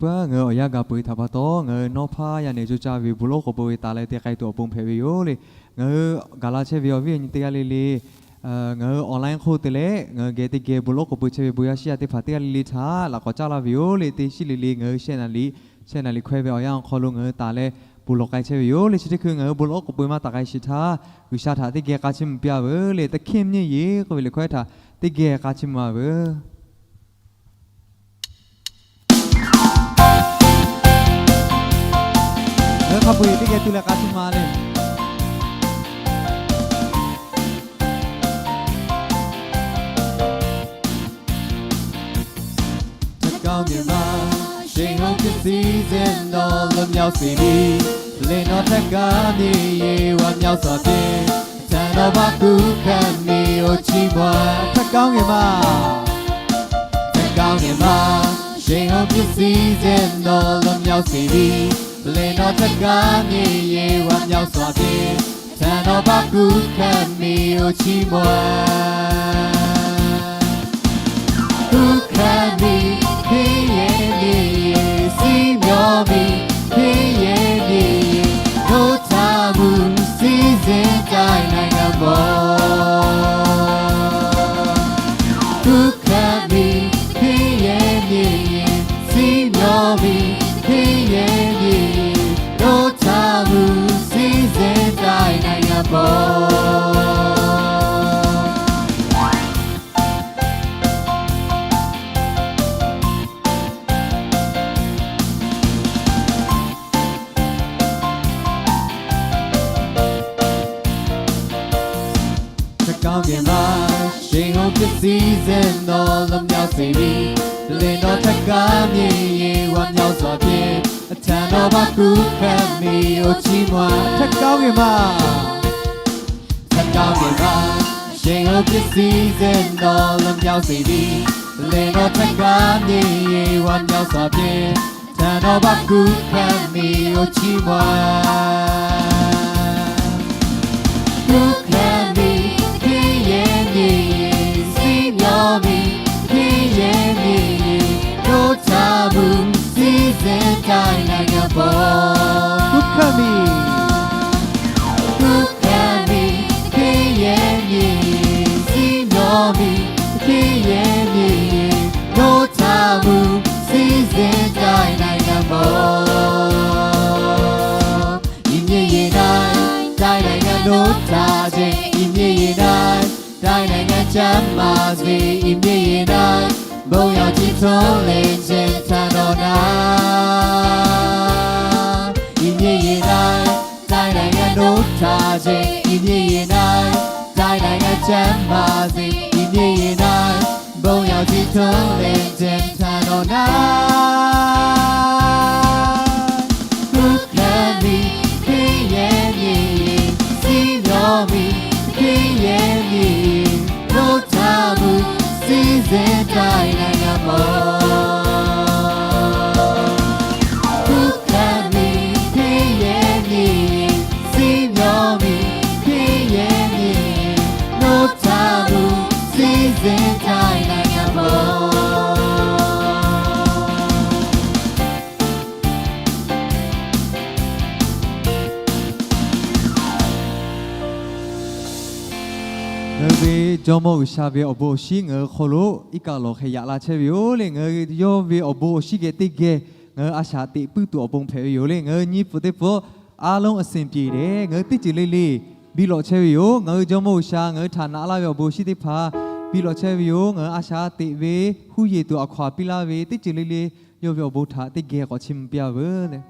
Ngaˬ hui awˬ yanˇ gaˬ peuˬ htaꞈ pa taw, ngaˬ hui nawˉ hpaˇ yaˇ nehˬ coˇ caˇ ve bon lawˉ k'awꞈ peuˬ ve taˍ leh te k'ai tuˬ awˬ pon hpehꞈ ve yoˬ le. Ngaˬ hui gaˬ la chehˇ ve awˬ viˉ awˬ nyi teˇ g'aˇ le le, ngaˬ hui online hk'oˆ te leh ngaˬ hui geh teˇ geh bon lawˉ k'awꞈ peuˬ chehˇ ve bon yaˇ shiˉ yaˇ teˇ hpaˍ teˇ g'aˇ le le htaꞈ laꞈ k'awꞈ caˉ laˇ ve yoˬ le. Teˇ shiˉ le le ngaˬ hui shehˆ naˍ liꞈ, shehˆ naˍ liꞈ hkawehˇ ve awˬ yanˇ awˬ hk'aw lo ngaˬ hui taˍ leh bon lawˬ k'ai chehˇ ve yoˬ le. Chi teˇ hkui ngaˬ hui bon lawˉ k'awꞈ peuˬ maˇ taˍ k'ai shiˍ htaˇ, G'uiˬsha htaꞈ teˇ geh k'a chiˇ mvuh piˇ-a veuˬ le. Teˇ hkehˇ mvuhˇ nyi k'oˆ ve liꞈ hkawehˇ htaꞈ teˇ geh k'a chiˇ mvuh-a veuˬ. Ngaˬ hui hk'a peu-eˬ teˇ geh tu leh k'a chiˇ mvuh le. ထက်ကောင်းမြစ်မှာ ရှိန်ဟုန်ဖြစ်စီးဆင်းသော လွတ်မြောက်စေပြီး လယ်တော်ထက်က မြေရေဝမ်းမြောက်စွာဖြင့် ထံတော်ဘဝကူးခတ်မီ အိုချီးမွမ်း ထက်ကောင်းမြစ်မှာ ထက်ကောင်းမြစ်မှာ ရှိန်ဟုန်ဖြစ်စီးဆင်းသော လွတ်မြောက်စေပြီး လယ်တော်ထက်က မြေရေဝမ်းမြောက်စွာဖြင့် ထံတော်ဘဝကူးခတ်မီ အိုချီးမွမ်း ကူးခတ်မီ ခရစ်ရဲ့မြေရေ စီးမျောမီ ခရစ်ရဲ့မြေရေ ဒိုးထမှု စီးဆင်းတိုင်းနိုင်ငံပေါ် ကူးခတ်မီ ခရစ်ရဲ့မြေရေ စီးမျောမီ ခရစ်ရဲ့မြေရေ ဒိုးထမှု စီးဆင်းတိုင်းနိုင်ငံပေါ် ထက်ကောင်းမြစ်မှာ ရှိန်ဟုန်ဖြစ်စီးဆင်းသော လွတ်မြောက်စေပြီး လယ်တော်ထက်က မြေရေဝမ်းမြောက်စွာဖြင့် အထံတော်ဘဝကူးခတ်မီ အိုချီးမွမ်း ထက်ကောင်းမြစ်မှာ ထက်ကောင်းမြစ်မှာ ရှိန်ဟုန်ဖြစ်စီးဆင်းသော လွတ်မြောက်စေပြီး လယ်တော်ထက်က မြေရေဝမ်းမြောက်စွာဖြင့် ထံတော်ဘဝကူးခတ်မီ အိုချီးမွမ်း ကူးခတ်မီ ခရစ်ရဲ့မြေရေ စီးမျောမီ ခရစ်ရဲ့မြေရေ ဒိုးထမှု စီးဆင်းတိုင်းနိုင်ငံပေါ် ကူးခတ်မီ ကူးခတ်မီ ခရစ်ရဲ့မြေရေ စီးမျောမီ ခရစ်ရဲ့မြေရေ ဒိုးထမှု စီးဆင်းတိုင်းနိုင်ငံပေါ် ဒီမြေရေတိုင်း တိုင်းနိုင်ငံဒိုးထခြင်း ဒီမြေရေတိုင်း တိုင်းနိုင်ငံချမ်းသာစေ ဒီမြေရေတိုင်း ဘုန်းရောင်ခြည်ထွန်းလင်းခြင်း ထံတော်၌ ဒီမြေရေတိုင်း တိုင်းနိုင်ငံဒိုးထခြင်း ဒီမြေရေတိုင်း တိုင်းနိုင်ငံချမ်းသာစေ ဒီမြေရေတိုင်း ဘုန်းရောင်ခြည်ထွန်းလင်းခြင်း ထံတော်၌ ကူးခတ်မီ ခရစ်ရဲ့မြေရေ စီးမျောမီ ခရစ်ရဲ့မြေရေ ဒိုးထမှု စီးဆင်းတိုင်းနိုင်ငံပေါ် ကူးခတ်မီ ခရစ်ရဲ့မြေရေ စီးမျောမီ ခရစ်ရဲ့မြေရေ ဒိုးထမှု စီးဆင်းတိုင်းနိုင်ငံပေါ် Ngaˬ hui ve Jawˇmawˇ G'uiˬsha ve awˬ bon awˬ shinˉ ngaˬ hui hk'aw lo iˉ kaˆ lawˬ hk'e yaꞈ la chehˇ ve yoˬ le. Ngaˬ hui yawˇ ve awˬ bon awˬ shinˉ geh teˇ geh ngaˬ hui a shaꞈ teꞈ puiˉ tuˬ awˬ pon hpehꞈ ve yoˬ le. Ngaˬ hui nyi pfuhˍ teˇ pfuhˍ အားလုံးအဆင်ပြေတယ် ngaˬ hui teˇ ceuˬ le le biˇ lawꞈ chehˇ ve yoˬ. Ngaˬ hui Jawˇmawˇ G'uiˬsha ngaˬ hui htaꞈ naꞈ laˇ ve awˬ bon awˬ shinˉ teˇ hpaˍ biˇ lawꞈ chehˇ ve yoˬ. Ngaˬ hui a shaꞈ teꞈ ve huˉ yeˬ tuˬ a hkaw-anˬ piˇ laˇ ve teˇ ceuˬ le le yawˇ ve awˬ bon htaꞈ teˇ geh k'awꞈ chiˇ mvuh piˇ-a veuˬ le.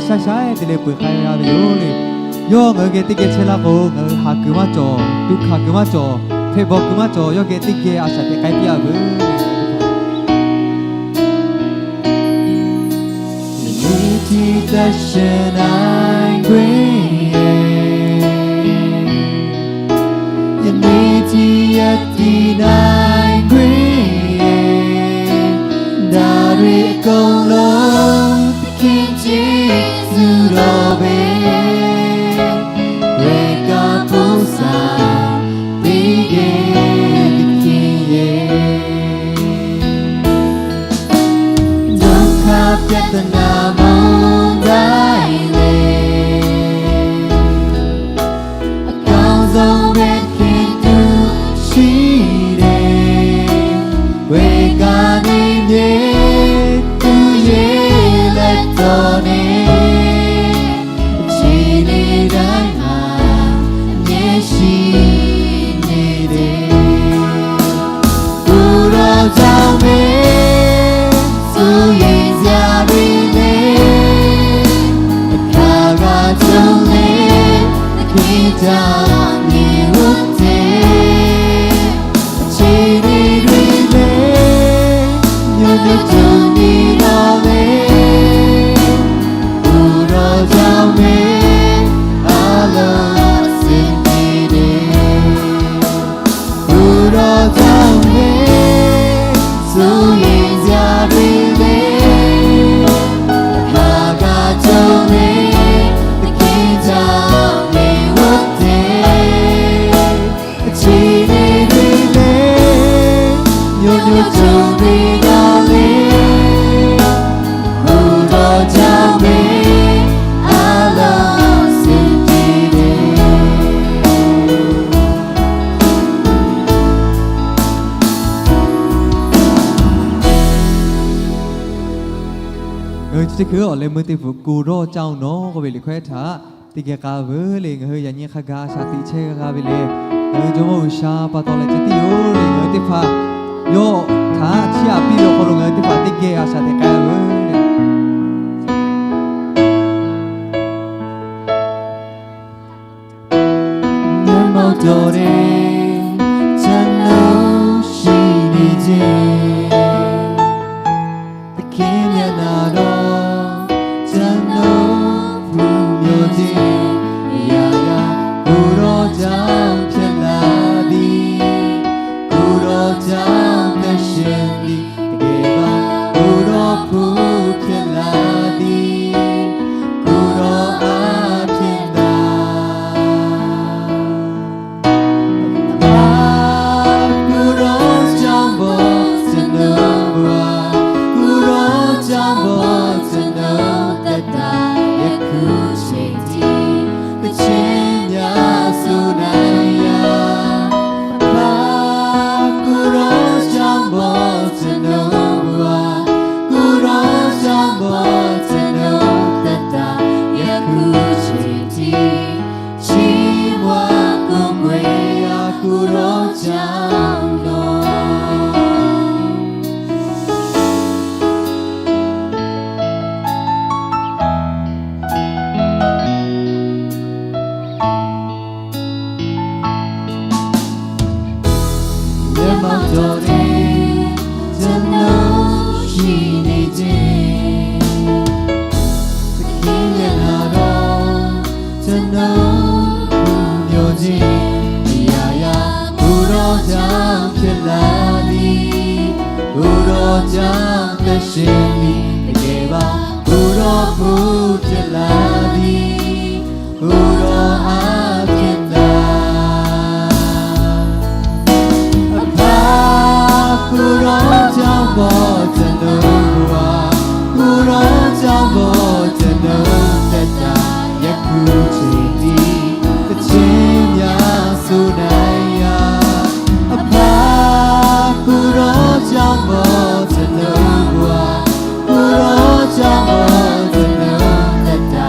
shaˉ shaˉ te leh peuˬ k'ai g'a ve yoˬ le. Yawˇ ngaˬ hui geh teˇ geh chehˇ laˇ k'o, ngaˬ hui haˍ kuiˬ maˇ cawˬ, tuꞈ hkanˍ kuiˬ maˇ cawˬ, hpehꞈ bawˬ kuiˬ maˇ cawˬ, yawˇ geh teˇ geh a shaꞈ teꞈ k'ai piˇ-a veuˬ. Yaꞈ nyi htaˇ အသနားတွေအကုန်လုံး သခင်ကျေးဇူးတော်ပဲ လွှဲကပ်ပို့သပေးတဲ့ သခင်ရဲ့ ဒုက္ခပြဿနာမုန်တိုင်းလည်း အကောင်းဆုံးပဲ ခင်သူရှိတယ်။ ဝေးကနေမြေ သူ့ရဲ့လက်တော်နဲ့ အခြေအနေတိုင်းမှာ အမြဲရှိနေတယ်။ ကိုယ်တော်ကြောင့်ပဲ စိုးရိမ်စရာတွေလည်း အခါခါကြုံလေ သခင်ကြောင့်နေဝတ်တယ်။ အခြေအနေတွေလည်း မျိုးမျိုးကြုံနေတော့လည်း ကိုယ်တော်ကြောင့်ပဲ အားလုံးအဆင်ပြေတယ်။ ကိုယ်တော်ကြောင့်ပဲ စိုးရိမ်စရာတွေလည်း အခါခါကြုံလေ သခင်ကြောင့်နေဝတ်တယ်။ အခြေအနေတွေလည်း မျိုးမျိုးကြုံနေတော့လည်း ကိုယ်တော်ကြောင့်ပဲ အားလုံးအဆင်ပြေတယ်။ ငါတို့ချစ်သူ awˬ leh meuˇ teˇ hpaˍ ကိုယ်တော်ကြောင့် k'oˆ ve liꞈ hkawehˇ htaꞈ teˇ geh k'a veuˬ le. Ngaˬ hui yaꞈ nyi hk'a gaˬ a shaꞈ teꞈ chehˇ g'a ve lehˬ, ngaˬ hui Jawˇmawˇ G'uiˬsha pa taw leh ceh tiˉ yoˬ le. Ngaˬ hui teˇ hpaˍ yawˇ htaꞈ chiˇ aꞈ piˇ ve awˬ hk'aw lo ngaˬ hui teˇ hpaˍ teˇ geh a shaꞈ teꞈ k'ai veuˬ le. မျက်မှောက်တော်ထဲ ကျွန်တော်ရှိနေခြင်း သခင်မျက်နှာတော် ကျွန်တော်ဖူးမြော်ခြင်း အရာရာကိုယ်တော်ကြောင့်ဖြစ်လာသည် ကိုယ်တော်ကြောင့်သက်ရှင်သည် တကယ်ပါ ကိုယ်တော်ဖူးဖြစ်လာသည် ကိုယ်တော်အားဖြင့်သာ ကိုယ်တော်ကြောင့်ပေါ့ ကျွန်တော်ဘဝ ကိုယ်တော်ကြောင့်ပေါ့ ကျွန်တော်သက်တာ ယခုချိန်ထိ သီချင်းများဆိုနိုင်ရာ အဖ ကိုယ်တော်ကြောင့်ပေါ့ ကျွန်တော်ဘဝ ကိုယ်တော်ကြောင့်ပေါ့ ကျွန်တော်သက်တာ ယခုချိန်ထိ ချီးမွမ်းကိုးကွယ်ရာ ကိုယ်တော်ကြောင့်တော့ မျက်မှောက်တော်ထဲ ကျွန်တော်ရှိနေခြင်း သခင်မျက်နှာတော် ကျွန်တော်ဖူးမြော်ခြင်း အရာရာကိုယ်တော်ကြောင့်ဖြစ်လာသည် ကိုယ်တော်ကြောင့်သက်ရှင်သည် တကယ်ပါ ကိုယ်တော်ဖူးဖြစ်လာသည် ကိုယ်တော်အားဖြင့်သာ အဖ ကိုယ်တော်ကြောင့်ပေါ့ ကျွန်တော်ဘဝ ကိုယ်တော်ကြောင့်ပေါ့ ကျွန်တော်သက်တာ ယခုချိန်ထိ သီချင်းများဆိုနိုင်ရာ အဖ ကိုယ်တော်ကြောင့်ပေါ့ ကျွန်တော်ဘဝ ကိုယ်တော်ကြောင့်ပေါ့ ကျွန်တော်သက်တာ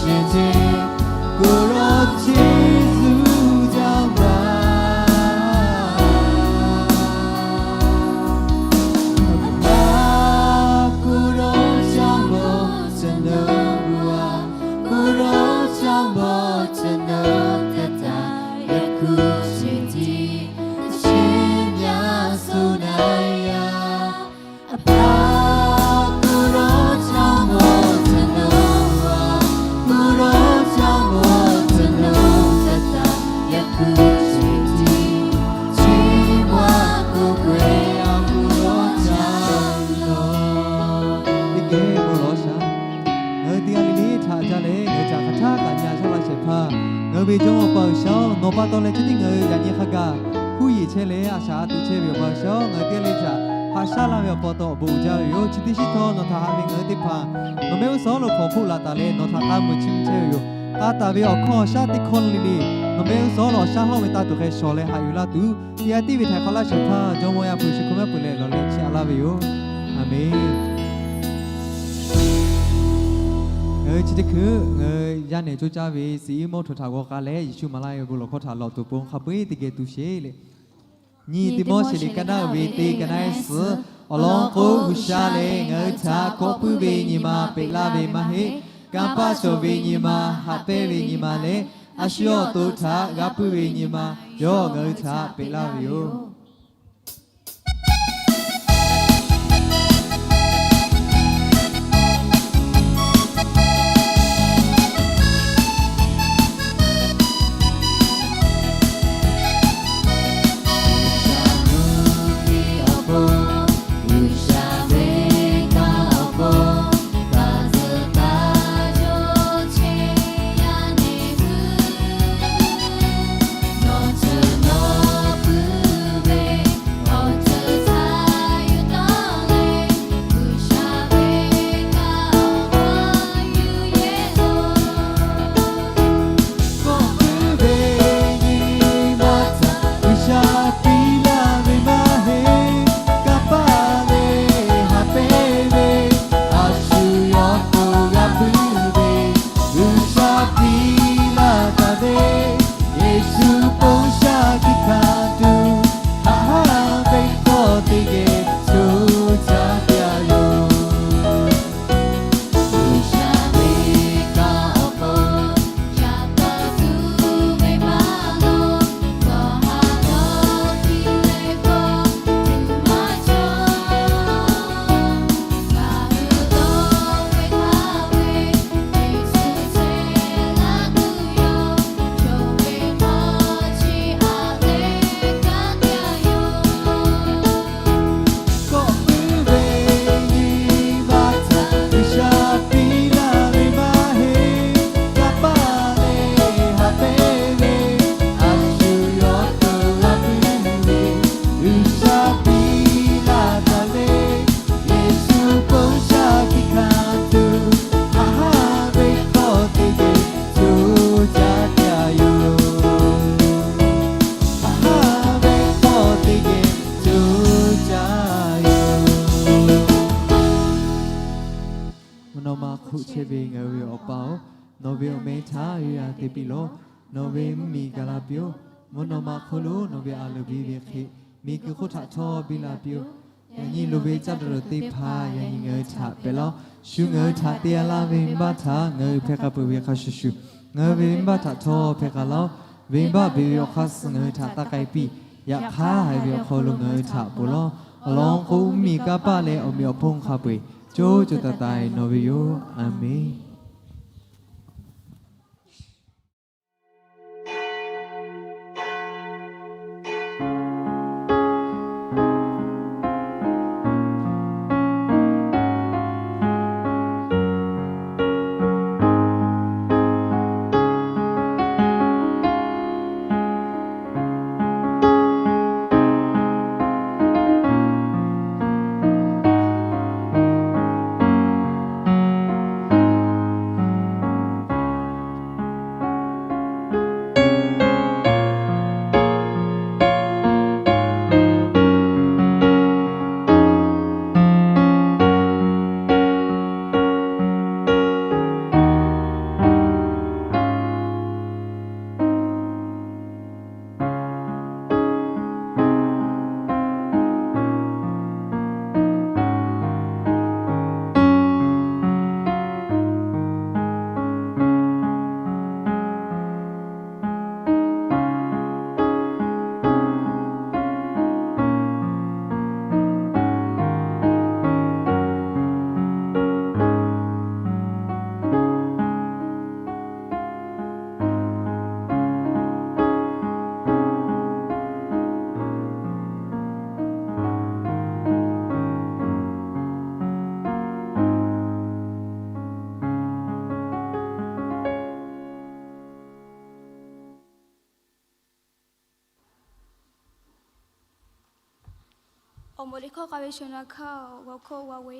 Cheˇ cheˇ, k'oˆ lawˬ Yeˍsuˆ jaˇ ma. K'oˆ lawˬ Jawˇmawˇ, ကျွန်တော်ဘဝ, ကရုဏာကြောင့် ကျွန်တော်သက်တာ ယခုချိန်ထိ သီချင်းများဆိုနိုင်ရာ အဖ ကိုယ်တော်ကြောင့်မို့ ကျွန်တော်ဟာ ကိုယ်တော်ကြောင့်မို့ ကျွန်တော်သက်တာ ယခုချိန်ထိ ချီးမွမ်းကိုးကွယ် အ ကိုယ်တော်ကြောင့်လီၤ. Teˇ geh bon lawˬ shaˍ. Ngaˬ hui teˇ g'aˇ le le htaꞈ jaˇ leh, ngaˬ hui htaꞈ hk'aˬ htaˇ kaꞈ nyi a shaˉ laˇ shehˍ hpaˇ, ngaˬ hui ve Jawˇmawˇ Awˬ pa G'uiˬsha-oˬ, nawˬ pa taw leh chi teˇ ngaˬ hui yaꞈ nyi hk'a gaˬ huˉ yeˬ chehˇ leh, a shaꞈ a tuˬ chehˇ ve Awˬ pa G'uiˬsha-oˬ, ngaˬ hui teˇ g'aˇ le htaꞈ haꞈ shaˉ laˇ ve awˬ pa taw awˬ bon uiˍ jaˇ ve yoˬ. Chi teˇ shiˉ htawˇ nawˬ htaꞈ haꞈ ve ngaˬ hui teˇ hpaˍ, nawˬ mehˆ g'uˇ suhˍ lo hpawnˬ hpoˆ laˬ taˍ leh, nawˬ htaꞈ k'a muiˬ chiˇ mvuh chehˇ ve yoˬ. K'a taˍ ve awˬ hkawˇ awˬ shaˉ teˇ hkawˇ le le, nawˬ mehˆ g'uˇ suhˍ lo awˬ shaˉ hawˇ ve taˇ tuˬ hk'e shawˍ leh haꞈ yuˬ laˇ tuˬ, teˇ g'aˇ tiˉ ve htaiˍ hk'awꞈ laˇ shehˍ hpaˇ, Jawˇmawˇ yaˇ hpu Yeˍsuˆ Hkriꞈ mehˆ peuˬ leh lawˬ leh chiˇ aꞈ laˇ ve yoˬ. A menˬ. Ngaˬ hui chi teˇ hkui ngaˬ hui yaˇ nehˬ coˇ caˇ ve suhˍ iˉ mawˇ htaꞈ g'aw k'ai leh, Yeˍsuˆ maˍ laˇ ve bon lawˬ hkawˇ htaꞈ lawˬ tuˬ pon hk'a peu-eˬ teˇ geh tu sheˍ le. Nyi Tiˆmoˉseˍ liꞈ ka naˆ uiˍ ve teˇ ka naˆ ehˉ suhˍ, awˬ lawn k'o, G'uiˬsha lehˬ ngaˬ hui htaꞈ kawˆ puiˉ ve nyi ma peꞈ laˇ ve maˇ heˆ. Kanˇ paˆ cawˬ ve nyi ma, haꞈ pehnˇ ve nyi ma leh, a shu awˬ to htaꞈ g'a puiˉ ve nyi ma, yawˇ ngaˬ hui htaꞈ peꞈ laˇ ve yoˬ. G'uiˬsha piˇ laˇ taˍ ve, Yeˍsuˆ ponˬ shaˉ hkiˆ hkanˍ tuˬ, haꞈ haˉ venˇ hkawˇ teˇ geh co caˇ pyaˇ yoˬ. G'uiˬsha ve kanˇ awˬ hk'aw, yaꞈ taˍ tuˬ ve maˇ loˍ, kawˬ ha dawˇ hkiˇ leh kawˇ tuˬ maˇ cawˬ. G'uiˬsha piˇ laˇ taˍ ve, Yeˍsuˆ ponˬ shaˉ hkiˆ hkanˍ tuˬ, haꞈ haˉ venˇ hkawˇ teˇ geh co caˇ pyaˇ yoˬ. Haꞈ haˉ venˇ hkawˇ teˇ geh co caˇ yoˬ. Mvuhˇ naw ma hk'oˆ chehˇ ve ngaˬ hui ve Awˬ pa-oˬ, nawˬ ve awˬ meh htaꞈ g'a te piˇ lawˬ. Nawˬ ve mvuhˇmiˬ gaˬ la piˇ-oˆ. Mvuhˇ naw ma hk'oˆ lo nawˬ ve a loˍ biˇ ve hk'e, miˬguiˬ hk'oˆ htaꞈ htawˇ biˇ la piˇ-oˆ. Yaꞈ nyi loˍ ve caˇ daꞈ leuˬ teˇ hpaˍ yaꞈ nyi ngaˬ hui htaꞈ pehꞈ lawˬ. Shu ngaˬ hui htaꞈ te a laˇ ve venˇbaˆ htaꞈ ngaˬ hui hpehˇ k'a peuˬ ve hk'a shuˍ shuˍ, ngaˬ hui ve venˇbaˆ htaꞈ htawˇ hpehˇ k'a lawˬ. Venˇbaˆ beˬ ve awˬ hk'aˇ suh ngaˬ hui htaꞈ taˇ k'ai piˇ. Yaꞈ hk'aˇ, haiˬ ve awˬ hk'aw lo ngaˬ hui htaꞈ ponˬ lawˬ. Awˬ lawn k'o, mvuhˇmiˬ, kanˇ paˆ leh awˬ meꞈ awˬ hponˇ hk'a peu-eˬ co co taiˍ taiˍ nawˬ ve yoˬ. A menˬ. Awˬ moˍ liꞈ hkawˇ k'a ve Shawˍ naˍ hkaˇ g'awˬ hkawˇ g'a ve.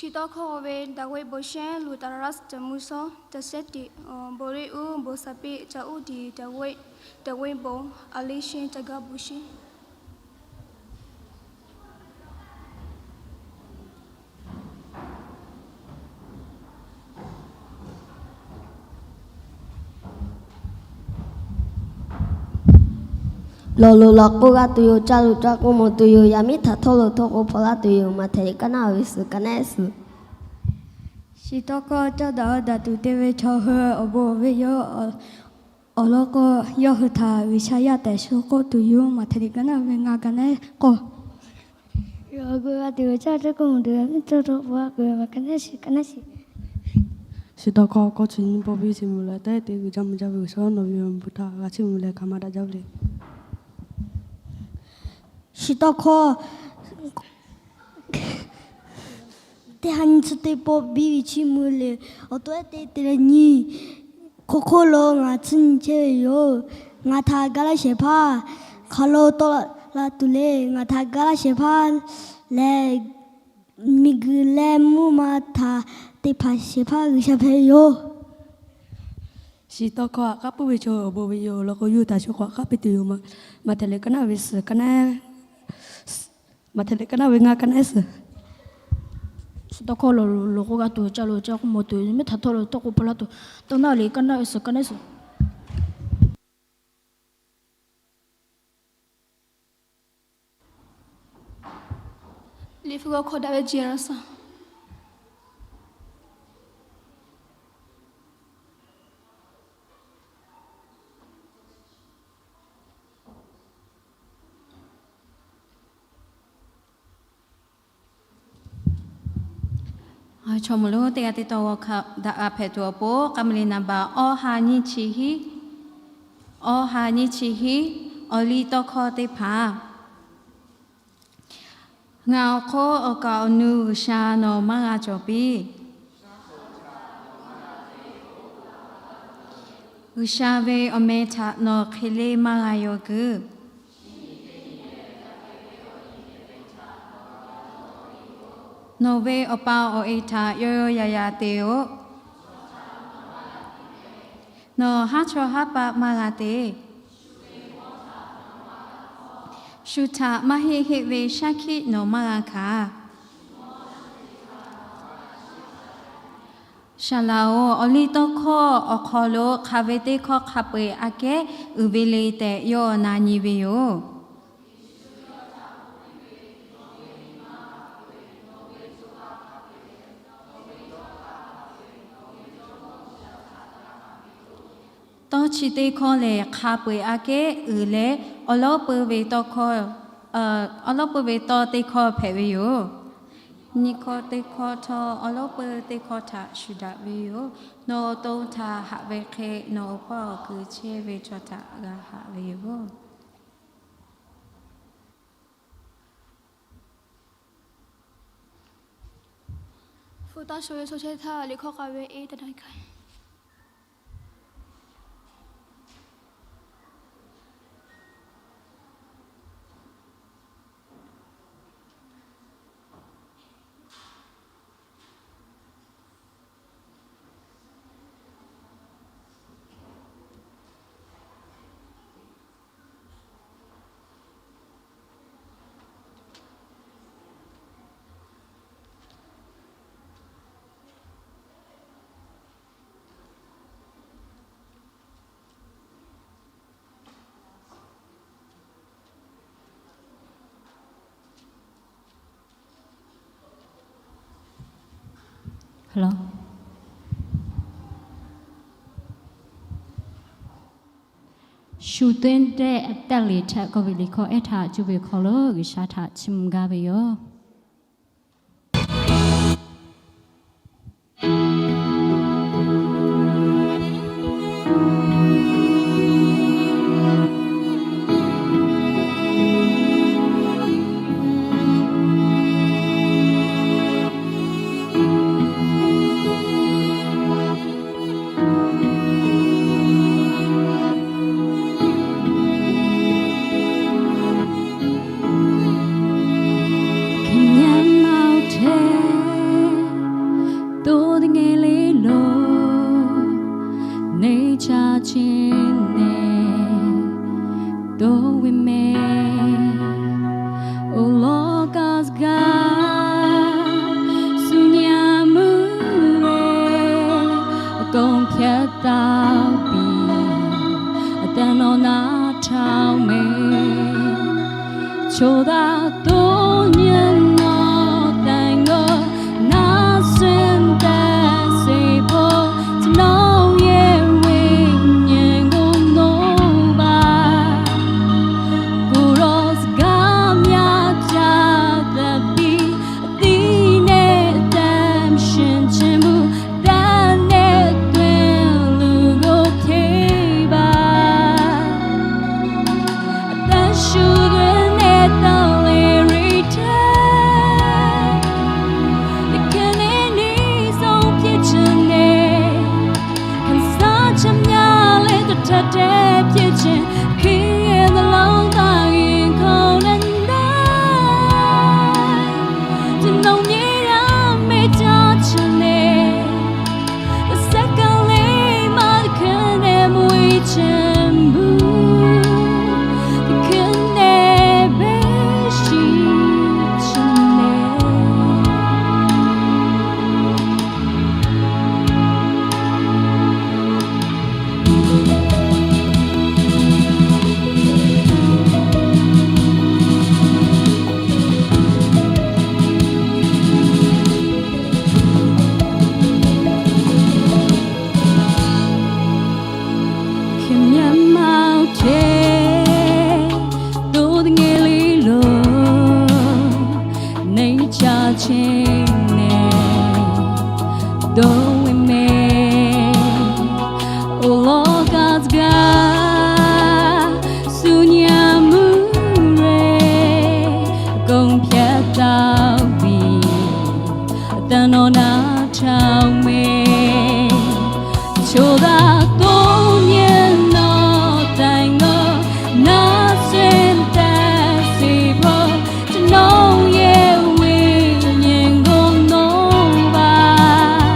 Chi tawˇ hkawˇ ve daꞈ ve bon shehˉ Luˍ taˍ raˇ suhˍ caˬ mvuh shawˉ caˬ shehˉ tiꞈ, bon riˆ uˉ bon shaˍ peˆ ca uˉ tiꞈ, daꞈ ve bon a liˇ shehˉ ca gaˇ bon shehˉ. Lawˬ loˍ lawˬ k'oˆ g'a tuˬ yoˬ. Caˇ loˍ caˇ k'oˆ mawˬ tuˬ yoˬ. Yaꞈ miˉ htaꞈ htawˇ loꞈ htawˇ k'o hpaw laˇ tuˬ yoˬ. Maꞈhtehˍ liꞈ kaˉ naˆ ve suhˍ kaˉ naˆ ehˉ suhˍ. Shiˍ tawˇ hkawˇ, caˇ daꞈ daꞈ tuˬ te ve chaw hui awˬ bon ve yoˬ. Awˬ lawn k'o, yawˇ hui htaꞈ G'uiˬsha yaˇ tehꞈ shu k'oˆ tuˬ yoˬ. Maꞈhtehˍ liꞈ kaˉ naˆ ve ngaˇ kaˉ naˆ ehˉ k'o, Shiˍ tawˇ hkawˇ k'awˇ chi nyi paw piˇ chi mvuh leh, teˇ te g'uiˬ jaˇ mvuh jaˇ ve G'uiˬsha nawˬ ve awˬ bon htaꞈ g'a chiˇ mvuh leh, hk'aˬ ma daꞈ jaˇ ve le. Shiˍ tawˇ hkawˇ, teˇ ha nyi chi teˇ paw biˇ ve chi mvuh leh, awˬ to ehˉ te te leh nyi hk'oˆ hk'oˆ lo ngaˬ tcuhˉ nyi chehˇ ve yoˬ. Ngaˬ htaꞈ ga laˇ shehˍ hpaˇ hk'aˬ lo tawˆ la tuˬ le. Ngaˬ htaꞈ ga laˇ shehˍ hpaˇ lehˬ, miˬguiˬ leh mvuhˇ ma htaꞈ te hpanˍ shehˍ hpaˇ G'uiˬsha hpehꞈ ve yoˬ. Shiˍ tawˇ hkawˇ htaꞈ k'aˉ puiˉ ve chaw awˬ bon ve yoˬ. Awˬ lawn k'o, yawˇ hui htaꞈ shu k'awꞈ k'aˉ piˇ tuˬ yoˬ. Maꞈhtehˍ liꞈ kaˉ naˆ ve suhˍ kaˉ naˆ ehˉ, Maꞈhtehˍ liꞈ kaˉ naˆ ve ngaˇ kaˉ naˆ ehˉ suhˍ. Shiˍ tawˇ hkawˇ, lawˬ loˍ lawˬ k'oˆ g'a tuˬ, caˇ loˍ caˇ k'oˆ mawˬ tuˬ, yaꞈ miˉ htaꞈ htawˇ loꞈ htawˇ k'o hpaw laˇ tuˬ, tawˇ naˆ liꞈ kaˉ naˆ ve suhˍ kaˉ naˆ ehˉ suhˍ. Liꞈ hpu g'aw hkawˇ daꞈ ve Jiˇ a laˇ suhˍ. Chaw mawˬ lonˉ teˇ g'aˇ teˇ tawˇ g'aw hkawˇ daꞈ g'a hpehꞈ tuˬ awˬ pon, k'a ma le naˍ baꞈ awˇ ha nyiˇ chi hiˉ, awˇ ha nyiˇ chi hiˉ, awˬ liˇ tawˇ hkawˇ teˇ hpaˍ. Ngaˬ awˬ hk'oˆ awˬ kaˍ awˬ nu G'uiˬsha nawˬ maˇ g'a cawˬ piˇ. G'uiˬsha ve awˬ meh htaꞈ nawˬ hk'e le maˇ g'a yaw guiˇ. Nawˬ ve Awˬ pa awˬ e htaꞈ yaw yaw yaꞈ yaꞈ te-oˬ. Nawˬ haˉ chawˇ haˉ paˆ maˇ g'a te. Shu htaꞈ maˇ heˆ heˆ ve shaˉ hkiˆ nawˬ maˇ g'a hkanˍ. Saˍ laꞈ-oˬ, awˬ liˇ tawˇ hkawˇ awˬ hk'aw lo hk'aˬ ve teˇ hkawˇ hk'a peu-eˬ aꞈ kehˉ uiˍ ve le tehꞈ yawˇ na nyi ve yoˬ. Tawˇ chi teˇ hkawˇ lehˬ, hk'a peu-eˬ aꞈ kehˉ uiˍ leh, awˬ lawˉ peu ve tawˇ hkawˇ, awˬ lawˉ peu ve tawˇ teˇ hkawˇ hpehꞈ ve yoˬ. Nyi hkawˇ teˇ hkawˇ htawˇ, awˬ lawˉ peu teˇ hkawˇ htaꞈ shuˍ daꞈ ve yoˬ. Nawˬ awˬ to htaꞈ haꞈ ve hk'e, nawˬ awˬ hpawˇ awˬ kuiˬ chehˇ ve chaw htaꞈ g'a haꞈ ve yoˬ. Hpu taˇ sho ve chaw chehˇ htaˇ, liꞈ hkawˇ k'a ve e teˇ na ka Shu teˇ teˇ aꞈ taˇ liꞈ htaꞈ k'oˆ ve liꞈ hkawˇ ehˉ htaꞈ cuˇ ve hk'aw lo G'uiˬsha htaꞈ chiˇ mvuh gaˇ ve yoˬ. Hk'e nyi ma-oˬ hteˇ, to teˇ ngeh le lo, neˇ chaˇ chi neˇ to ve mehˍ. Awˬ lawn kaꞈ g'aˇ shu nyi mvuh ve, awˬ to hpehꞈ taˍ piˇ, a te nawˬ na htaꞈ-oˬ mehˍ. Chaw htaꞈ dawˇ nyi nawˬ tehꞈ ngaˬ hui na sehˍ tehꞈ sheˍ hpaw, chi nawˬ yehˬ ve nyi k'o nawˬ baˬ. K'o rawˬ gaˇ myaˇ ca taˍ piˇ, tiˇ nehˆ tehꞈ shinˍ chi mvuhˇ, taˇ nehˆ tuˬ luˬ g'oˇ hk'e baˬ. A taˇ shu g'uiˬ nehˆ taˍ leh riˇ htaˇ, teˇ hkeh neˇ niˇ zoˇ piˇ chi nehˬ, hkanˍ saˉ chaˇ myaˇ leh taˇ htaˇ htehˇ piˇ chi, hk'e ve naˬ lonˉ taˇ g'inˬ hk'aw naˬ naˉ, chi nawˬ nyi yaˇ mehˆ caˇ chi nehˬ, a saˉ kaˍ le maˇ teˇ hkeh nehˬ mvuhˇ e chi mvuhˇ, teˇ hkeh nehˬ behˬ shiˍ chi nehˬ. Hkeh myaˇ maˇ hteˇ, toˇ teˇ nyi le lo, neˇ caˇ chehˇ nehˬ dawˇ ve mehˍ. Awˬ lawn kaꞈ tcuh gaˇ, suh nyi a mvuhˇ leh, kawˆ hpehꞈ taˍ piˇ, a taˇ nawˬ na htaꞈ mehˍ. Chaw htaꞈ dawˇ nyi nawˬ tehꞈ ngaˬ hui na sehˍ tehꞈ sheˍ hpaw, chi nawˬ yehˬ ve nyi k'o nawˬ baˬ.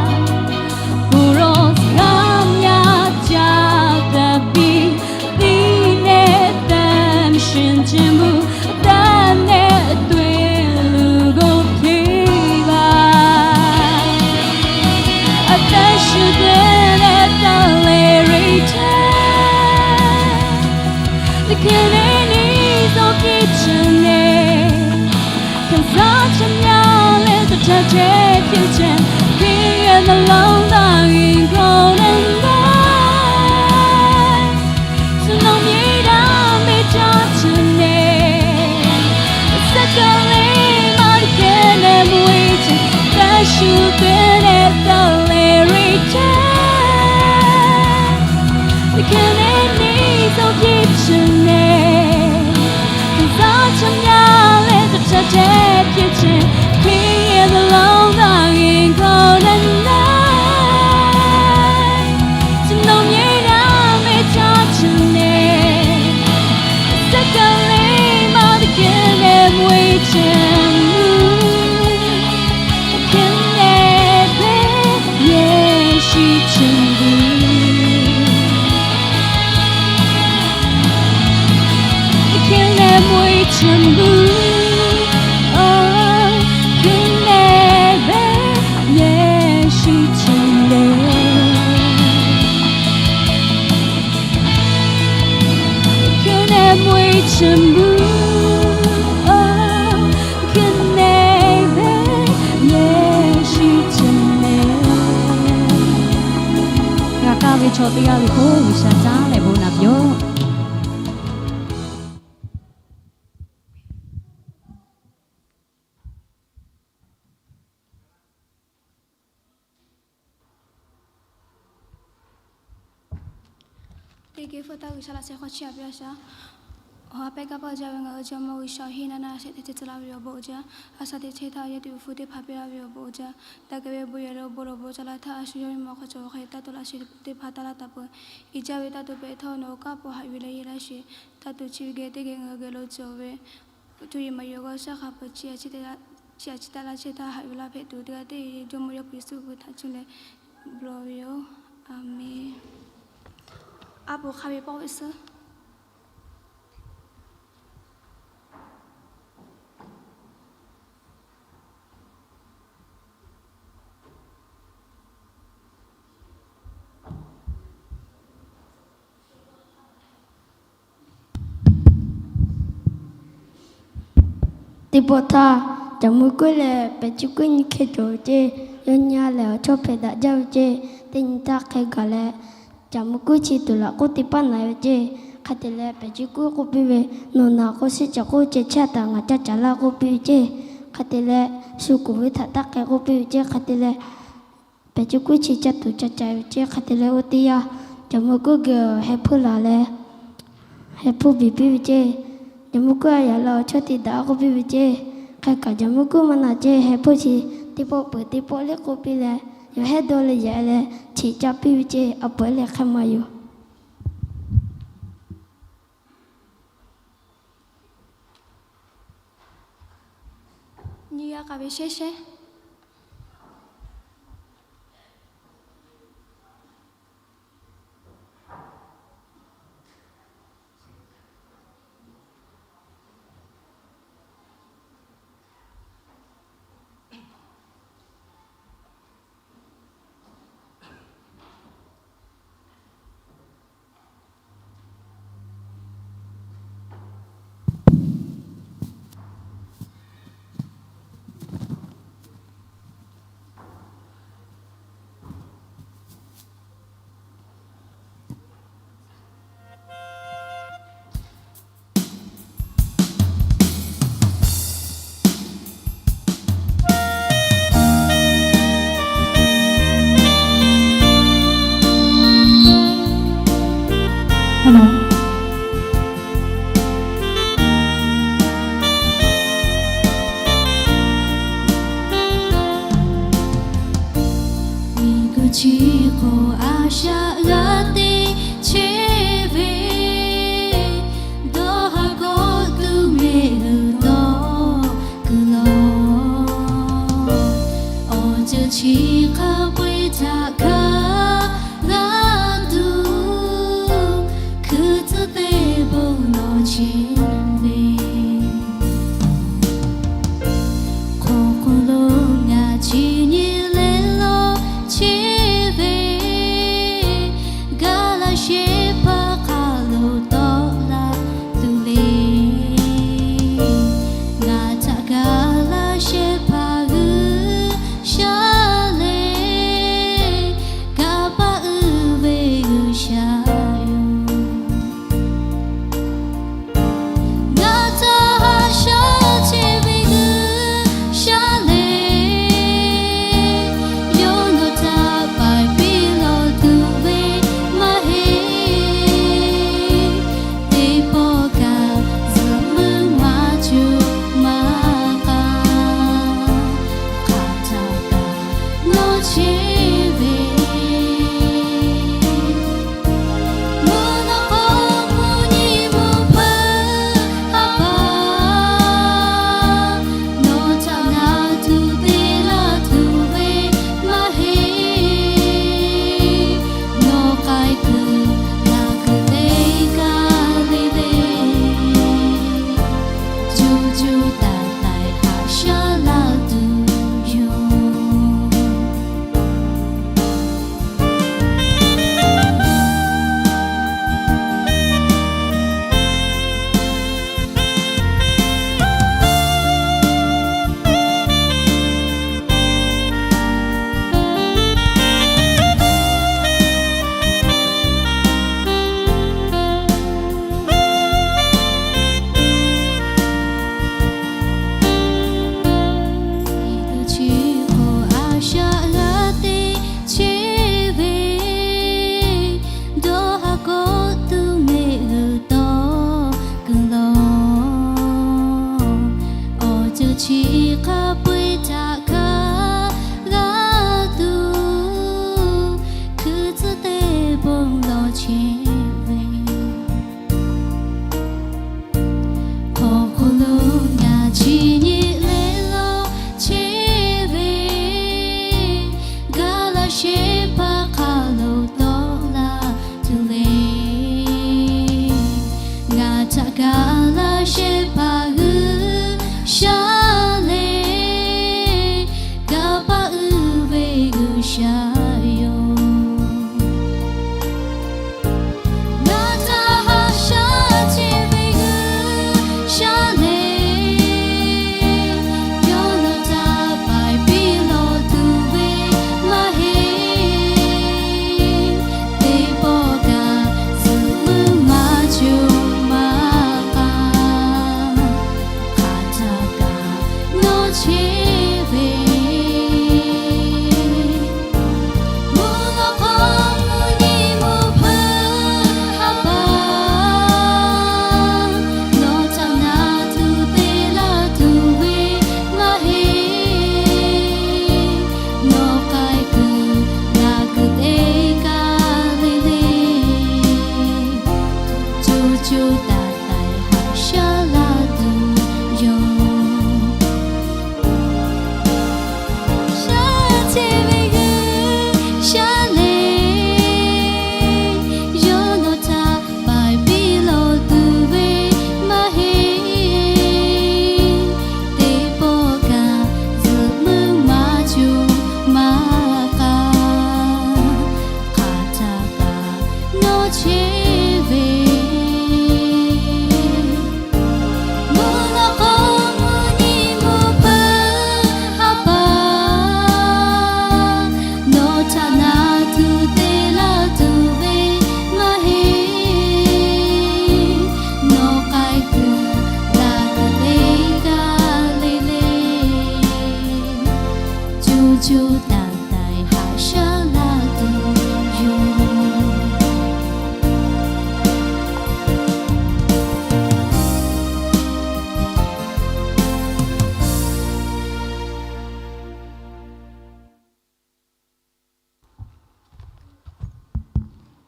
K'o rawˬ gaˇ myaˇ ca taˍ piˇ, tiˇ nehˆ tehꞈ shinˍ chi mvuhˇ, taˇ nehˆ tuˬ luˬ g'oˇ hk'e baˬ. A taˇ shu g'uiˬ nehˆ taˍ leh riˇ htaˇ, teˇ hkeh neˇ niˇ zoˇ piˇ chi nehˬ, hkanˍ saˉ chaˇ myaˇ leh taˇ htaˇ htehˇ piˇ chi, hk'e ve naˬ lonˉ taˇ g'inˬ hk'aw naˬ naˉ, chi nawˬ nyi yaˇ mehˆ caˇ chi nehˬ, a saˉ kaˍ le maˇ teˇ hkeh nehˬ mvuhˇ e chi, a taˇ shu g'uiˬ nehˆ taˍ leh riˇ htaˇ, teˇ hkeh neˇ niˇ zoˇ piˇ chi nehˬ, hkanˍ saˉ chaˇ myaˇ leh taˇ htaˇ htehˇ piˇ chi, hk'e ve naˬ lonˉ taˇ g'inˬ hk'aw naˬ naˉ, chi nawˬ nyi yaˇ mehˆ caˇ chi nehˬ, a saˉ kaˍ le maˇ teˇ hkeh nehˬ mvuhˇ e chi mvuhˇ, hkeh nehˬ behˬ yehˬ shiˍ chi mvuhˇ, hkeh nehˬ mvuhˇ e chi mvuhˇ, hkeh nehˬ behˬ yehˬ shiˍ chi nehˬ, hkeh nehˬ mvuhˇ e chi mvuhˇ, hkeh nehˬ behˬ yehˬ shiˍ chi nehˬ. G'a kaˇ ve chaw teˇ g'aˇ le k'o, G'uiˬsha caˉ leh bon naꞈ piˇ-oˆ. Teˇ geh hpfuhˇ taˍ G'uiˬsha laꞈ sheh hk'aw chiˇ aꞈ piˇ-a shaˍ. Awˬ ha pehˇ kaˇ paˆ jaˇ ve ngaˬ hui Jawˇmawˇ G'uiˬsha, hiˉ naˆ naˆ shehˆ teˇ ceuˬ tcuh laˇ ve awˬ bon uiˍ jaˇ. A shaˍ teꞈ chehˇ htaˇ yehˇ tuꞈ fuˇ teˇ hpaˍ piˇ laˇ ve awˬ bon uiˍ jaˇ. Daꞈ kehˬ ve bon yehˬ lo bon lawˬ bon ca laˇ htaˇ, a shu yawˇ ve mawˇ hk'aw cawˬ ve hk'e taˇ tuˬ laꞈ sheh teˇ hpaˍ taˇ laˇ taˍ peuˬ. Iˉ jaˇ ve taˇ tuˬ pehꞈ htawˇ, nawˬ awˬ kaˉ po haꞈ yuˬ leh yehˇ laˇ sheˍ. Taˇ tuˬ chi ve geh teˇ geh ngaˬ hui geh lo cawˬ ve cuˇ yiˍ maˍ yuˬ g'awˇ shaˉ hk'a peu-eˬ chi a chi taˇ laˇ chehˇ htaˇ, haꞈ yuˬ laˇ hpehꞈ tuˬ teˇ g'aˇ teˇ Jawˇmawˇ Yaˇ hpu Yeˍsuˆ hpu htaꞈ cuˇ leh lawˬ ve yoˬ. A menˬ. A po hk'a ve pawˆ ve suhˉ Teˇ pawˆ htaˇ, Caˬ Mvuh Kuiˉ leh Pehˬ Cuˇ Kuiˉ nyiˇ hkeh cawˬ ve ceˇ. Yawˇ nyi a lehˬ awˬ chawˇ hpehꞈ daꞈ jaˇ ve ceˇ. Teˇ nyi htaˇ hk'e gaˬ leh, Caˬ Mvuh Kuiˉ chi tuˬ laꞈ k'oˆ teˇ paˉ na ve ceˇ. Hk'e te leh Pehˬ Cuˇ Kuiˉ k'oˆ piˇ ve, Nawˬ naˬ k'o shiˉ caˬ k'oˆ ceh chehˇ taˍ, ngaˬ caˇ caˍ laˇ k'oˆ piˇ ve ceˇ. Hk'e te leh, shu kuˬ ve htaꞈ taˇ k'ai k'oˆ piˇ ve ceˇ. Hk'e te leh, Pehˬ Cuˇ Kuiˉ chi caˇ tuˬ ca ca ve ceˇ. Hk'e te leh, oˇ teˇ yanˇ, Caˬ Mvuh Kuiˉ geh heh hpuˇ laˬ leh, heh hpuˇ biˬ piˇ ve ceˇ. Caˬ Mvuh Kuiˉ a yaꞈ leh awˬ chawˇ te daꞈ k'oˆ piˇ ve ceˇ. Hk'e kaꞈ Caˬ Mvuh Kuiˉ maˇ na ceˇ. Heh hpuˇ chi teˇ pawˆ peuˬ teˇ pawˆ liˇ k'oˆ piˇ leh, yawˇ hehˉ dawˇ leh yaꞈ leh cheꞈ caˇ piˇ ve ceˇ. A peuˬ leh hk'e maˇ yoˬ. Nyi g'a k'aꞈ ve shehˉ shehˉ.